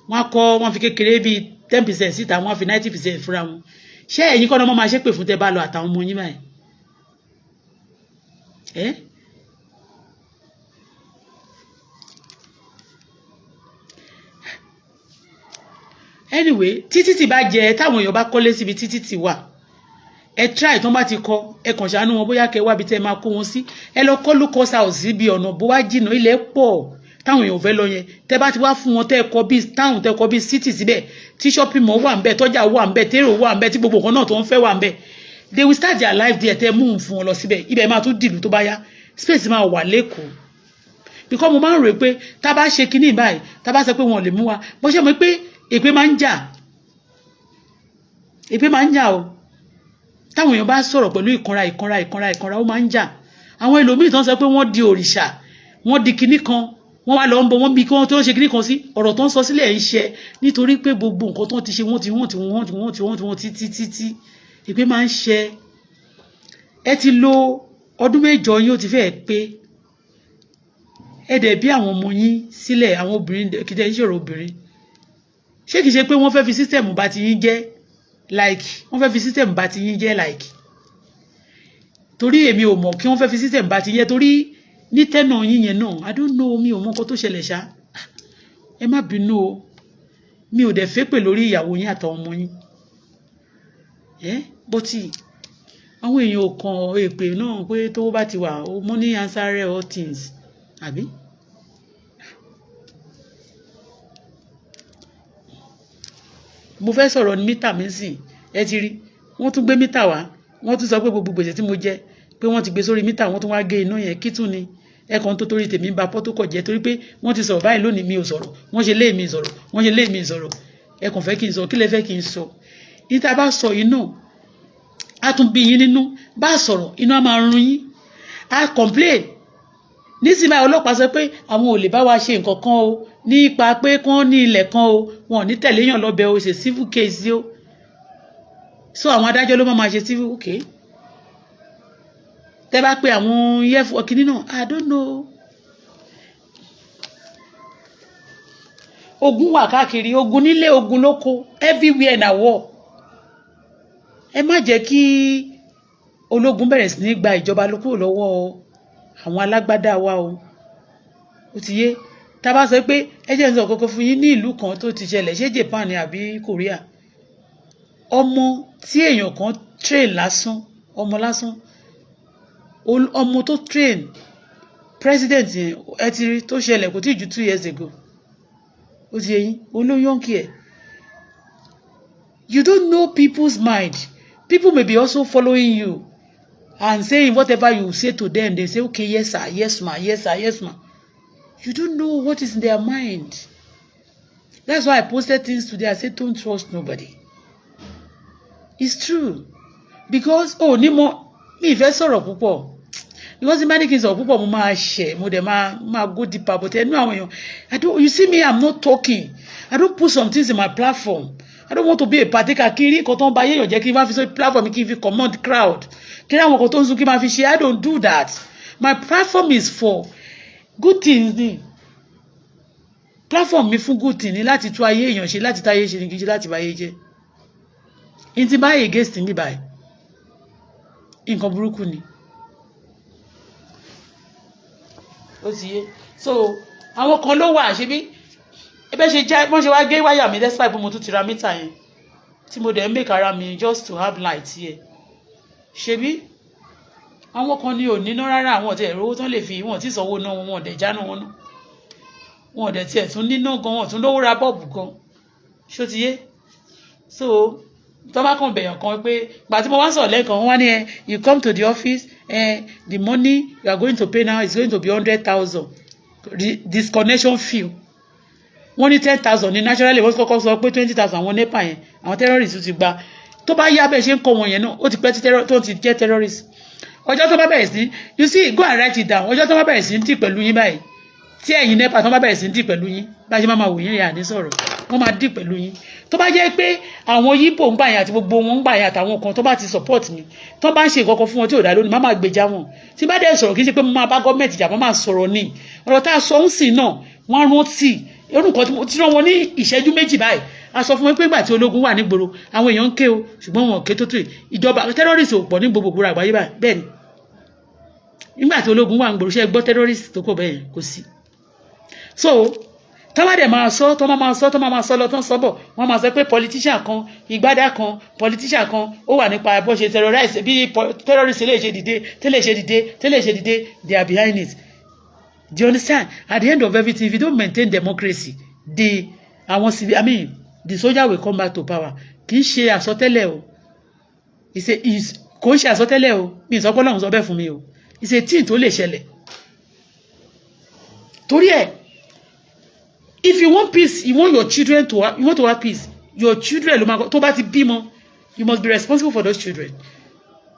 Wọ́n á kọ́, wọ́n fi kékeré bíi 10% síta, wọ́n á fi 90% fúnra wọn. Ṣé ẹ̀yin kọ́ ni wọ́n máa ṣépè fún tẹ́ bá lọ àtàwọn ọmọ yín báyìí? Ẹ́ anyway, títí tí bá jẹ táwọn èèyàn bá kọ́lé síbi títí tí wà, ẹ try. Tán bá ti kọ, ẹ kàn ṣàánú wọn, bóyá kẹ wábi tẹ máa kó wọn sí. Ẹ lọ kọ́ low cost house síbi ọ̀nà bó wá jìnnà, ilẹ̀ pọ̀. Táwọn èèyàn ò fẹ́ lọ yẹn, tẹ́ bá ti wá fún wọn, tẹ́ kọ́ bíi town, tẹ́ kọ́ bíi city síbẹ̀, tí shopping mall wà ńbẹ̀, tọ́jà wà ńbẹ̀, térò wà ńbẹ̀, tí gbogbo nǹkan náà tó ń fẹ́ wà ńbẹ̀, they will start their life there. Tẹ́ mú un fún wọn lọ síbẹ̀, ibẹ̀ máa tún dìlú tó bá yá. Space máa wà l'Ékòó, because mo máa ń rò pé tá a bá ṣe kinní báyìí, tá a bá sọ pé wọn ò lè mú wa bó ṣe mọ̀ pé èpè máa ń jà, èpè máa ń jà o. Táwọn èèyàn bá sọ̀rọ̀ pẹ̀lú ìkanra, ìkanra, ìkanra, ìkanra, ó máa ń jà. Àwọn ẹlòmíì tó ń sọ pé wọ́n di òrìṣà, wọ́n di kinní kan, wọ́n wá lọ ń bọ wọ́n bí kí wọ́n tó ṣe kinní kan sí ọ̀rọ̀ tó ń sọ sílẹ̀ ń ṣe, nítorí pé gbogbo nǹkan tó ti ṣe, wọ́n ti wọ́n ti wọ́n ti wọ́n ti wọ́n ti wọ́n títí títí, èpè máa ń ṣe. Ẹ ti lo ọdún 8 yín, ó ti fẹ́ẹ̀ pé. Ẹ dẹ̀ bí àwọn ọmọ yín sílẹ̀, àwọn obìnrin kìí ṣòro obìnrin. Ṣé kìí ṣe pé wọ́n fẹ́ fi system bá ti yín jẹ́? Like, wọ́n fẹ́ fi system bá ti yín jẹ́, like, torí èmi ò mọ̀ kí wọ́n fẹ́ fi system bá ti yín jẹ́, torí ní tẹ́nà yín yẹn náà, I don't know, mi ò mọ̀ nǹkan tó ṣẹlẹ̀ ṣá. Ẹ má bínú o, mi ò dẹ̀ fẹ́ pè lórí ìyàwó yín àtàwọn ọmọ yín ẹ bọ́tì. Àwọn èèyàn ò kàn èpè náà pé tó bá ti wà, money answer all things, àbí? Mo fẹ́ sọ̀rọ̀ ní mítà mi sìn. Ẹ ti rí, wọ́n tún gbé mítà wá, wọ́n tún sọ pé gbogbo gbèsè tí mo jẹ, pé wọ́n ti gbé sórí mítà, wọ́n tún wá gé iná yẹn. Kí tún ni ẹ̀kan tó torí tèmi ń ba pọ́tókọ̀ jẹ́? Torí pé wọ́n ti sọ̀rọ̀ báyìí lónìí, mi ò sọ̀rọ̀. Wọ́n ṣe lé mi sọ̀rọ̀, wọ́n ṣe lé mi sọ̀rọ̀. Ẹ kàn fẹ́ kí n sọ. Kí lẹ fẹ́ kí n sọ? Ní tá a bá sọ yìí náà, á tún bí yín nínú. Bá a sọ̀rọ̀, inú á máa run yín, á complain. Nísìnyí báyìí, ọlọ́pàá sọ pé àwọn ò lè bá wa ṣe nǹkan kan o, nípa pé kán ní ilẹ̀ kan o, wọn ò ní tẹ̀lé yàn lọ́bẹ̀ o, ṣe civil case o. So àwọn adájọ́ ló máa ṣe civil. Okay, tẹ́ bá pé àwọn yẹ́fù ọ̀kìnní náà, I don't know. Ogun wà káàkiri, ogun nílé, ogun lóko, everywhere na war. Ẹ má jẹ́ kí ológun bẹ̀rẹ̀ sí ní gba ìjọba kúrò lọ́wọ́ àwọn alágbádá wa o. Ó ti yé. Tá a bá sọ pé ẹ jẹ́ n sọ kọ́kọ́ fún yín, ní ìlú kan tó ti ṣẹlẹ̀, ṣé Japan ni àbí Korea, ọmọ tí èèyàn kan train lásán, ọmọ lásán, ọmọ tó train president yẹn, ẹ ti rí tó ṣẹlẹ̀, kò tí ì ju 2 years ago. Ó ti yé yín, olóyún kí ẹ. You don't know people's mind. People may be also following you and saying whatever you say to them, they say, "Okay, yes sir, yes ma, yes sir, yes ma." You don't know what is in their mind. That's why I posted things today. I said, don't trust nobody. It's true, because oh, ní mo mi ìfẹ́ sọ̀rọ̀ púpọ̀, because tí bá ní kí n sọ̀rọ̀ púpọ̀, mo máa ṣẹ̀, mo dẹ̀ máa go deeper. But ẹnu àwọn èèyàn, I don't, you see me, I'm not talking. I don't put some things in my platform. I don't want to be a partaker. Kí n rí nǹkan tó ń ba ayé èèyàn jẹ́, kí n bá fi sórí platform, kí n fi command crowd, kí n rí àwọn nǹkan tó ń sún, kí n máa fi ṣe. I don't do that. My platform is for good things ni. Platform mi fún good thing ni, láti tú ayé èèyàn ṣe, láti táyé ṣe ni, kì í ṣe láti báyé jẹ́. N ti báyìí against mi báyìí, nǹkan burúkú ni. Ó ti yé. So àwọn kan ló wà ṣebí ebe ṣe já, wọ́n ṣe wá gé wáyà mi, despite pé mo tún ti ra mítà yẹn, tí mo dẹ̀ ń make ara mi just to have light here. Ṣebí àwọn kan ní ò níná rárá, àwọn ọ̀tẹ̀ ẹ̀rọ owó tán lè fi, wọn ò tí sanwó náà, wọn ò dẹ̀ jáná wọn ná, wọn ò dẹ̀ tiẹ̀ tún níná gan, wọn ò tún lówó ra bulb gan. Ṣó ti yé? So tó bá kàn bẹ̀yàn kan pé gbà tí mo wá sọ̀rọ̀ lẹ́ẹ̀kan, wọ́n wá ní ẹ, you come to the office, the money you are going to pay now is going to be 100,000 disconnection fee. Wọ́n ní 10,000 ní naturally. Wọ́n kọ́kọ́ sọ pé 20,000. Àwọn NEPA yẹn, àwọn terrorists ti gba. Tó bá yá, bẹ́ẹ̀ ṣe ń kọ́ wọn yẹn náà, ó ti pẹ́ tó ti jẹ́ terrorist. Ọjọ́ tó bá bẹ̀rẹ̀ sí, you see, go and write it down, ọjọ́ tó bá bẹ̀rẹ̀ sí ń dì pẹ̀lú yín báyìí, tí ẹ̀yin NEPA tó bá bẹ̀rẹ̀ sí ń dì pẹ̀lú yín, bá ṣe máa ma wò yín rẹ̀, àní sọ̀rọ̀, wọ́n máa dì pẹ̀lú yín. Tó bá jẹ́ pé àwọn yíbò ń gbà yẹn àti gbogbo wọn ń gbà yẹn àtàwọn kan tó bá ti support mi, tó bá ń ṣe nǹkan kan fún wọn tí ò dá lónìí, má máa gbèjà wọn. Tí bá dẹ̀ sọ̀rọ̀, kì í ṣe pé mo máa bá gọ́ọ̀mẹ̀ntì jà, mo máa sọ̀rọ̀ ní ọ̀rọ̀ tá a sọ ń sìn náà, wọ́n rántí orúkọ tí wọ́n wọn ní ìṣẹ́jú 2 báyìí. A sọ fún wọn pé ìgbà tí ológun wà nígboro, àwọn èèyàn ń ké o, ṣùgbọ́n wọn ò ké tó tó ìjọba. Terrorist ò pọ̀ ní gbogbo ògbóró àgbáyé báyìí. Bẹ́ẹ̀ ni, nígbà tí ológun wà nígboro, ṣe gbọ́ terrorist tó pọ̀ bẹ́ẹ̀? Kò sí. So tọ́ bá dẹ̀ máa sọ, tọ́ máa sọ, tọ́ máa sọ lọ, tán sọ bọ̀, wọ́n máa sọ pé politician kan, ìgbádà kan, politician kan, ó wà nípa bó ṣe terrorize, bí terrorist lè ṣe dìde, tẹ́lẹ̀ ṣe dìde, tẹ́lẹ̀ ṣe dìde. They are behind it. Do you understand? At the end of everything, if you don't maintain democracy, the àwọn civil, I mean, the soldier will come back to power. Kì í ṣe àsọtẹ́lẹ̀ o. It's a is kò ń ṣe àsọtẹ́lẹ̀ o. Mi ìsọpọ́ lọ́hùn sọ bẹ́ẹ̀ fún mi o. It's a thing tó lè ṣẹlẹ̀. Torí ẹ̀, if you want peace, you want your children to have, you want to have peace, your children ló máa tó bá ti bímọ, you must be responsible for those children.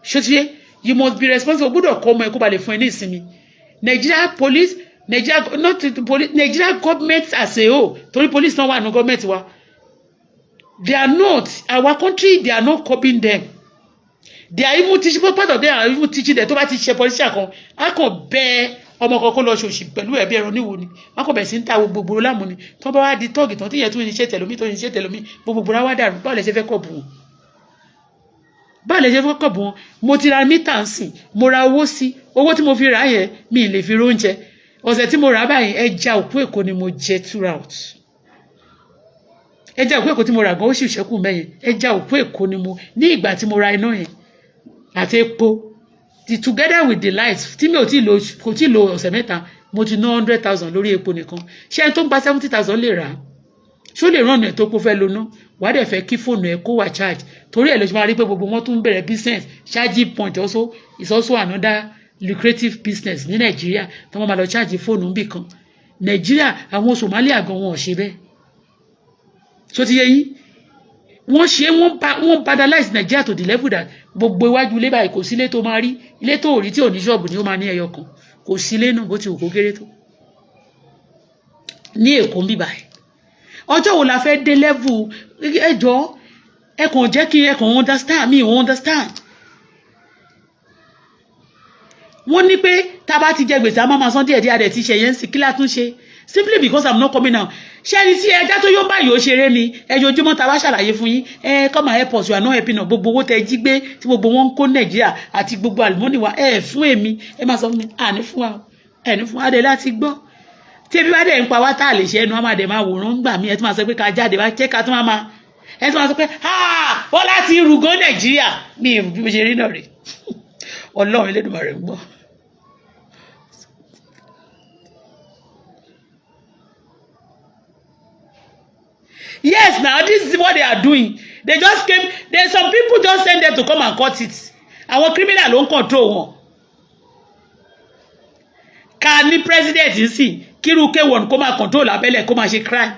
Ṣé ti yé? You must be responsible. Gbọ́dọ̀ kọ́ ọmọ ẹ kó ba lè fún ẹ ní ìsinmi. Nigeria police, Nigeria, not the police, Nigeria government as a whole, torí police náà wà ní government wa, they are not our country, they are not copying them. They are even teaching, part of them are even teaching them. Tó bá ti ṣe politician kan, á kàn bẹ́ẹ̀ ọmọ kan kó lọ ṣòṣì pẹ̀lú ẹ̀bí ẹran níwo ni, wọ́n kàn bẹ̀rẹ̀ sí ń ta gbogbo láàmú ni. Tó bá wá di tọ́ọ̀gì tán, tíyẹn tún ní ṣe tẹ̀lómi, tó ní ṣe tẹ̀lómi, gbogbo wá dàrú. Báwo lẹ ṣe fẹ́ kọ̀ bù wọn? Báwo lẹ ṣe fẹ́ kọ̀ bù wọn? Mo ti ra mítà ń sìn, mo ra owó sí owó tí mo fi rà yẹn, mi ì lè fi róúnjẹ. Ọ̀sẹ̀ tí mo rà báyìí, ẹja òkú Èkó ni mo jẹ throughout. Ẹja òkú Èkó tí mo rà gan, ó sì ṣẹ́kù mẹ́yẹn. Ẹja òkú Èkó ni mo ní ìgbà tí mo ra iná yẹn àti epo, the together with the light tí mi ò tí lo, kò tí lo ọ̀sẹ̀ 3, mo ti ná 100,000 lórí epo nìkan. Ṣé ẹni tó ń gba 70,000 lè rà á? Ṣó lè ràn ẹ̀ tó kó fẹ́ lo ná? Wàá dẹ̀ fẹ́ kí fóònù ẹ̀ kó wà charge. Torí ẹ̀ ló ṣe máa rí pé gbogbo wọn tún bẹ̀rẹ̀ business. Charging point also is also another lucrative business ní Nàìjíríà, tí wọ́n máa lọ charge fóònù níbì kan. Nàìjíríà, àwọn Somalia gan, wọn ò ṣe bẹ́ẹ̀. Ṣó ti yé yín? Wọ́n ṣe, wọ́n bá wọ́n vandalize Nàìjíríà to the level that gbogbo iwájú ilé báyìí, kò sí ilé tó máa rí, ilé tó rí tí ò ní ṣọ́ọ̀bù ni ó máa ní ẹyọ kan. Kò sí ilé náà, bó ti wù kó kéré tó, ní Èkó ń bí báyìí. Ọjọ́ wo la fẹ́ dé level? Ẹjọ́, ẹ kàn jẹ́ kí ẹ kàn understand mi, ò understand. Wọ́n ní pé tá a bá ti jẹ gbèsè, a máa ma san díẹ̀ díẹ̀. Adẹ̀ ti ṣe yẹn sí kí la tún ṣe, simply because I'm not coming out. Ṣé ẹni tí ẹja tó yóò báyìí ó ṣeré ni? Ẹjọ́ ojúmọ́ tá a bá ṣàlàyé fún yín, ẹ come and help us, you are not helping us. Gbogbo owó tẹ jí gbé, tí gbogbo wọn ń kó Nàìjíríà àti gbogbo àlùmọ́nì wa, ẹ fún èmi, ẹ máa sọ fún mi, àní fún wa, ẹ ní fún wa dé láti gbọ́. Tí ebi bá dẹ̀ ń pa wá, tá a lè ṣe ẹnu, a máa dẹ̀ máa wòrán gbà mí. Ẹ tún máa sọ pé ká jáde wá ṣé ká tún máa ẹ tún máa sọ pé Bọ́lá ti rù gan Nàìjíríà. Mi bí mo ṣe rí náà rè. Ọlọ́run Elédùmarè ń gbọ́. Yes, now this is what they are doing. They just came. There some people just send them to come and cut it. Àwọn criminal ló ń control wọn. Ká ní president ń sìn, kírú K1 kó máa control abẹ́lẹ̀, kó máa ṣe crime,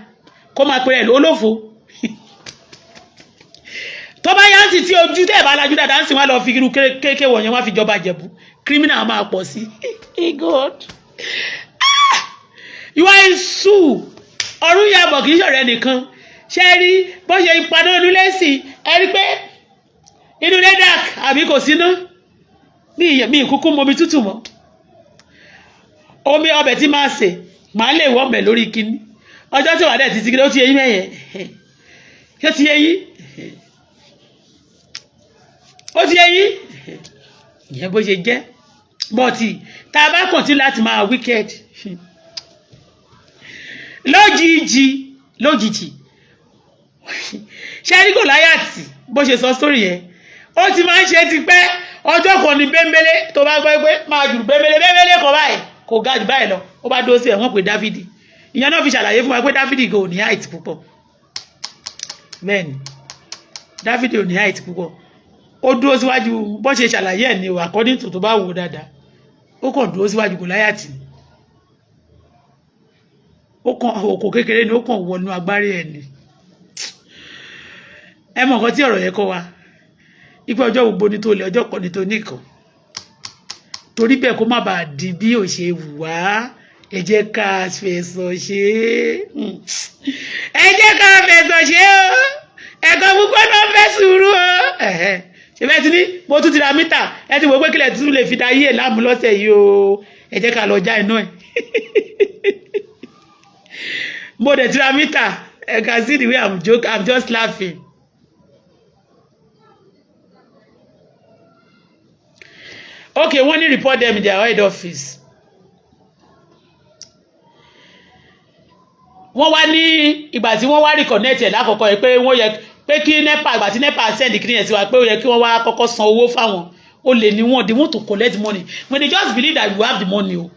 kó máa pèrè lólófo. Tó bá yá ń sì tí ojú tẹ́ ẹ̀ bá lajú dáadáa ń sìn, wá lọ fi irú K1 yẹn, wá fi jọba Jẹ̀bú. Criminal máa pọ̀ sí. God. Ah! You are a sue. Ọ̀run yàbọ̀ kì í ṣọ̀rẹ́ nìkan. Ṣé rí bó ṣe paná inú ilé sí? Ẹ rí pé inú ilé dark, àbí kò síná? Mi kúkú mọ omi tútù mọ́. Omi ọbẹ̀ tí máa sè, màá lè wọ́ ọbẹ̀ lórí kíní. Ọjọ́ tí wàá dẹ̀ ti ti ó ti yé yín mẹ́yẹn. Ṣé ti yé yín? Ó ti yé yín? Ìyẹn bó ṣe jẹ́. But tá a bá continue láti máa wicked, lójijì lójijì, ṣé rí Gòláyàtì bó ṣe sọ sórí yẹn, ó ti máa ń ṣe tipẹ́. Ọjọ́ kan ní bẹ́ńbélé tó bá gbọ́ pé máa jù bẹ́ńbélé bẹ́ńbélé kan báyìí, kò ga jù báyìí lọ, ó bá dúró sí ẹ̀, wọ́n pè Dáfídì. Ìyẹn náà fi ṣàlàyé fún wa pé Dáfídì kò ní height púpọ̀. Bẹ́ẹ̀ ni, Dáfídì ò ní height púpọ̀. Ó dúró síwájú, bó ṣe ṣàlàyé ẹ̀ ní o, according to tó bá wò dáadáa, ó kàn dúró síwájú Gòláyàtì, ó kàn òkò kékeré ni, ó kàn wọnú agbárí ẹ̀ ni. Ẹ mọ̀ nǹkan tí ọ̀rọ̀ yẹn kọ́ wa, ipe ọjọ́ gbogbo ní tó lé, ọjọ́ kan ní tó nìkan. Torí bẹ́ẹ̀, kó má bàa di bí ò ṣe wù wá, ẹ jẹ́ ká fẹ̀sọ̀ ṣe é, ẹ jẹ́ ká fẹ̀sọ̀ ṣe é o. Ẹ̀kọ́ púpọ̀ náà fẹ́ sùúrù o. Ṣe bẹ́ẹ̀ ti ní mo tún ti ra mítà, ẹ ti wò pé kílẹ̀ tún lè fi da yé láàmú lọ́sẹ̀ yìí o. Ẹ jẹ́ ká lọ já iná ẹ̀. Mo dẹ̀ ti ra mítà. Ẹ can see the way I'm joke, I'm just laughing. Okay, wọ́n ní report them in their head office. Wọ́n wá ní ìgbà tí wọ́n wá reconnect ẹ̀ lákọ̀ọ́kọ́ yẹn, pé wọ́n yẹ pé kí NEPA, ìgbà tí NEPA send kí yẹn sí wa, pé ó yẹ kí wọ́n wá kọ́kọ́ san owó fáwọn. Ó lè ní wọ́n, they want to collect money when they just believe that you have the money o.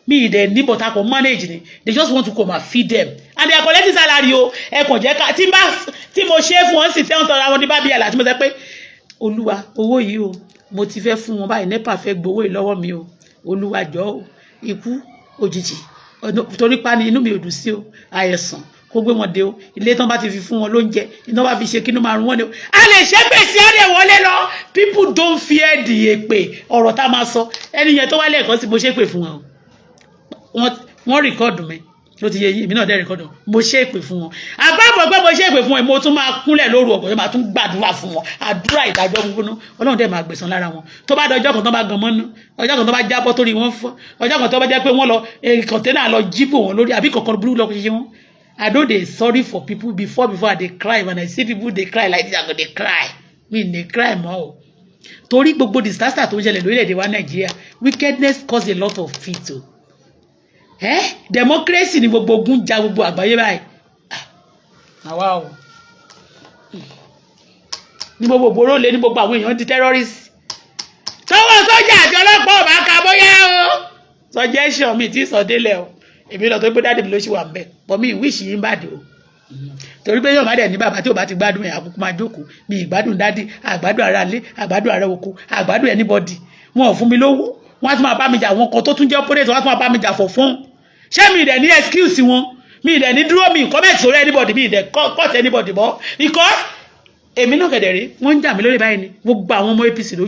Mi ì dẹ̀ ní, but a kò manage ni. They just want to come and feed them and they are collecting salary o. Ẹ kàn jẹ́ ká tí bá tí mo ṣe é fún wọn sì tẹ́wọ́n tọ́ra wọn ní bá bí àlà tí mo sọ pé, "Olúwa, owó yìí o, mo ti fẹ́ fún wọn báyìí, NEPA fẹ́ gbowó yìí lọ́wọ́ mi o. Olúwa, jọ̀ọ́ o, ikú òjijì, torí pa ni inú mi ò dùn sí o, àìsàn kó gbé wọn dé o. Ilé tán bá ti fi fún wọn lóúnjẹ, iná bá fi ṣe kí inú máa rún wọn ni o." A lè ṣe pèsè á lè wọlé lọ. People don't fear the èpè. Ọ̀rọ̀ tá a máa sọ, ẹni yẹn tó wá lẹ́ẹ̀kan sí, mo ṣépè fún wọn o. Wọ́n record mi, ló ti yẹ yín, èmi náà dẹ́ record. Mo ṣe èpè fún wọn. Àpapọ̀ pé mo ṣe èpè fún wọn, mo tún máa kúnlẹ̀ lóru ọ̀gọ̀, yóò máa tún gbàdúrà fún wọn, àdúrà ìdájọ́ gbóná. Ọlọ́run dẹ̀ máa gbẹ̀san lára wọn. Tó bá dọjọ́ kan tó bá gan mọ́nú, ọjọ́ kan tó bá jábọ́ torí wọn fọ́, ọjọ́ kan tó bá jẹ́ pé wọ́n lọ container lọ jíbò wọn lórí àbí kọ̀ọ̀kan burúkú lọ ṣe wọn. I no dey sorry for people. Before, I dey cry. When I see people dey cry like this, I go dey cry. Me dey cry mọ́ o, torí gbogbo disaster tó ń ṣẹlẹ̀ lórílẹ̀‐èdè wa Nàìjíríà, wickedness cause a lot of it o. Democracy ni gbogbo ogun ja gbogbo àgbáyé báyìí. Àwa o ní gbogbo ògbóró lé ní gbogbo àwọn èèyàn di terrorist. Tọwọ́ sójà àti ọlọ́pàá ò bá ka bóyá o, suggestion mi ti sọ délẹ̀ o. Èmi lọ tó gbé daddy mi ló ṣì wà ń bẹ̀ bọ́ mi ìwíṣì yín bá dé o, torí pé yóò má dẹ̀ ní bàbá tí ò bá ti gbádùn ẹ̀, àkókò máa jókòó. Mi ìgbádùn daddy, àgbádùn ara lé, àgbádùn ara oko, àgbádùn anybody. Wọn ò fún mi lówó, wọn á tún máa bá mi jà. Wọn kan tó tún jẹ́ opponent, wọn á tún máa bá mi jà for fun. Ṣé mi dẹ̀ ní excuse wọn? Mi dẹ̀ ní dúró, mi comment sórí anybody, mi dẹ̀ cut anybody mọ́, because èmi náà kẹ̀dẹ̀ rí wọ́n ń jà mí lórí báyìí ni gbogbo àwọn ọmọ APC ló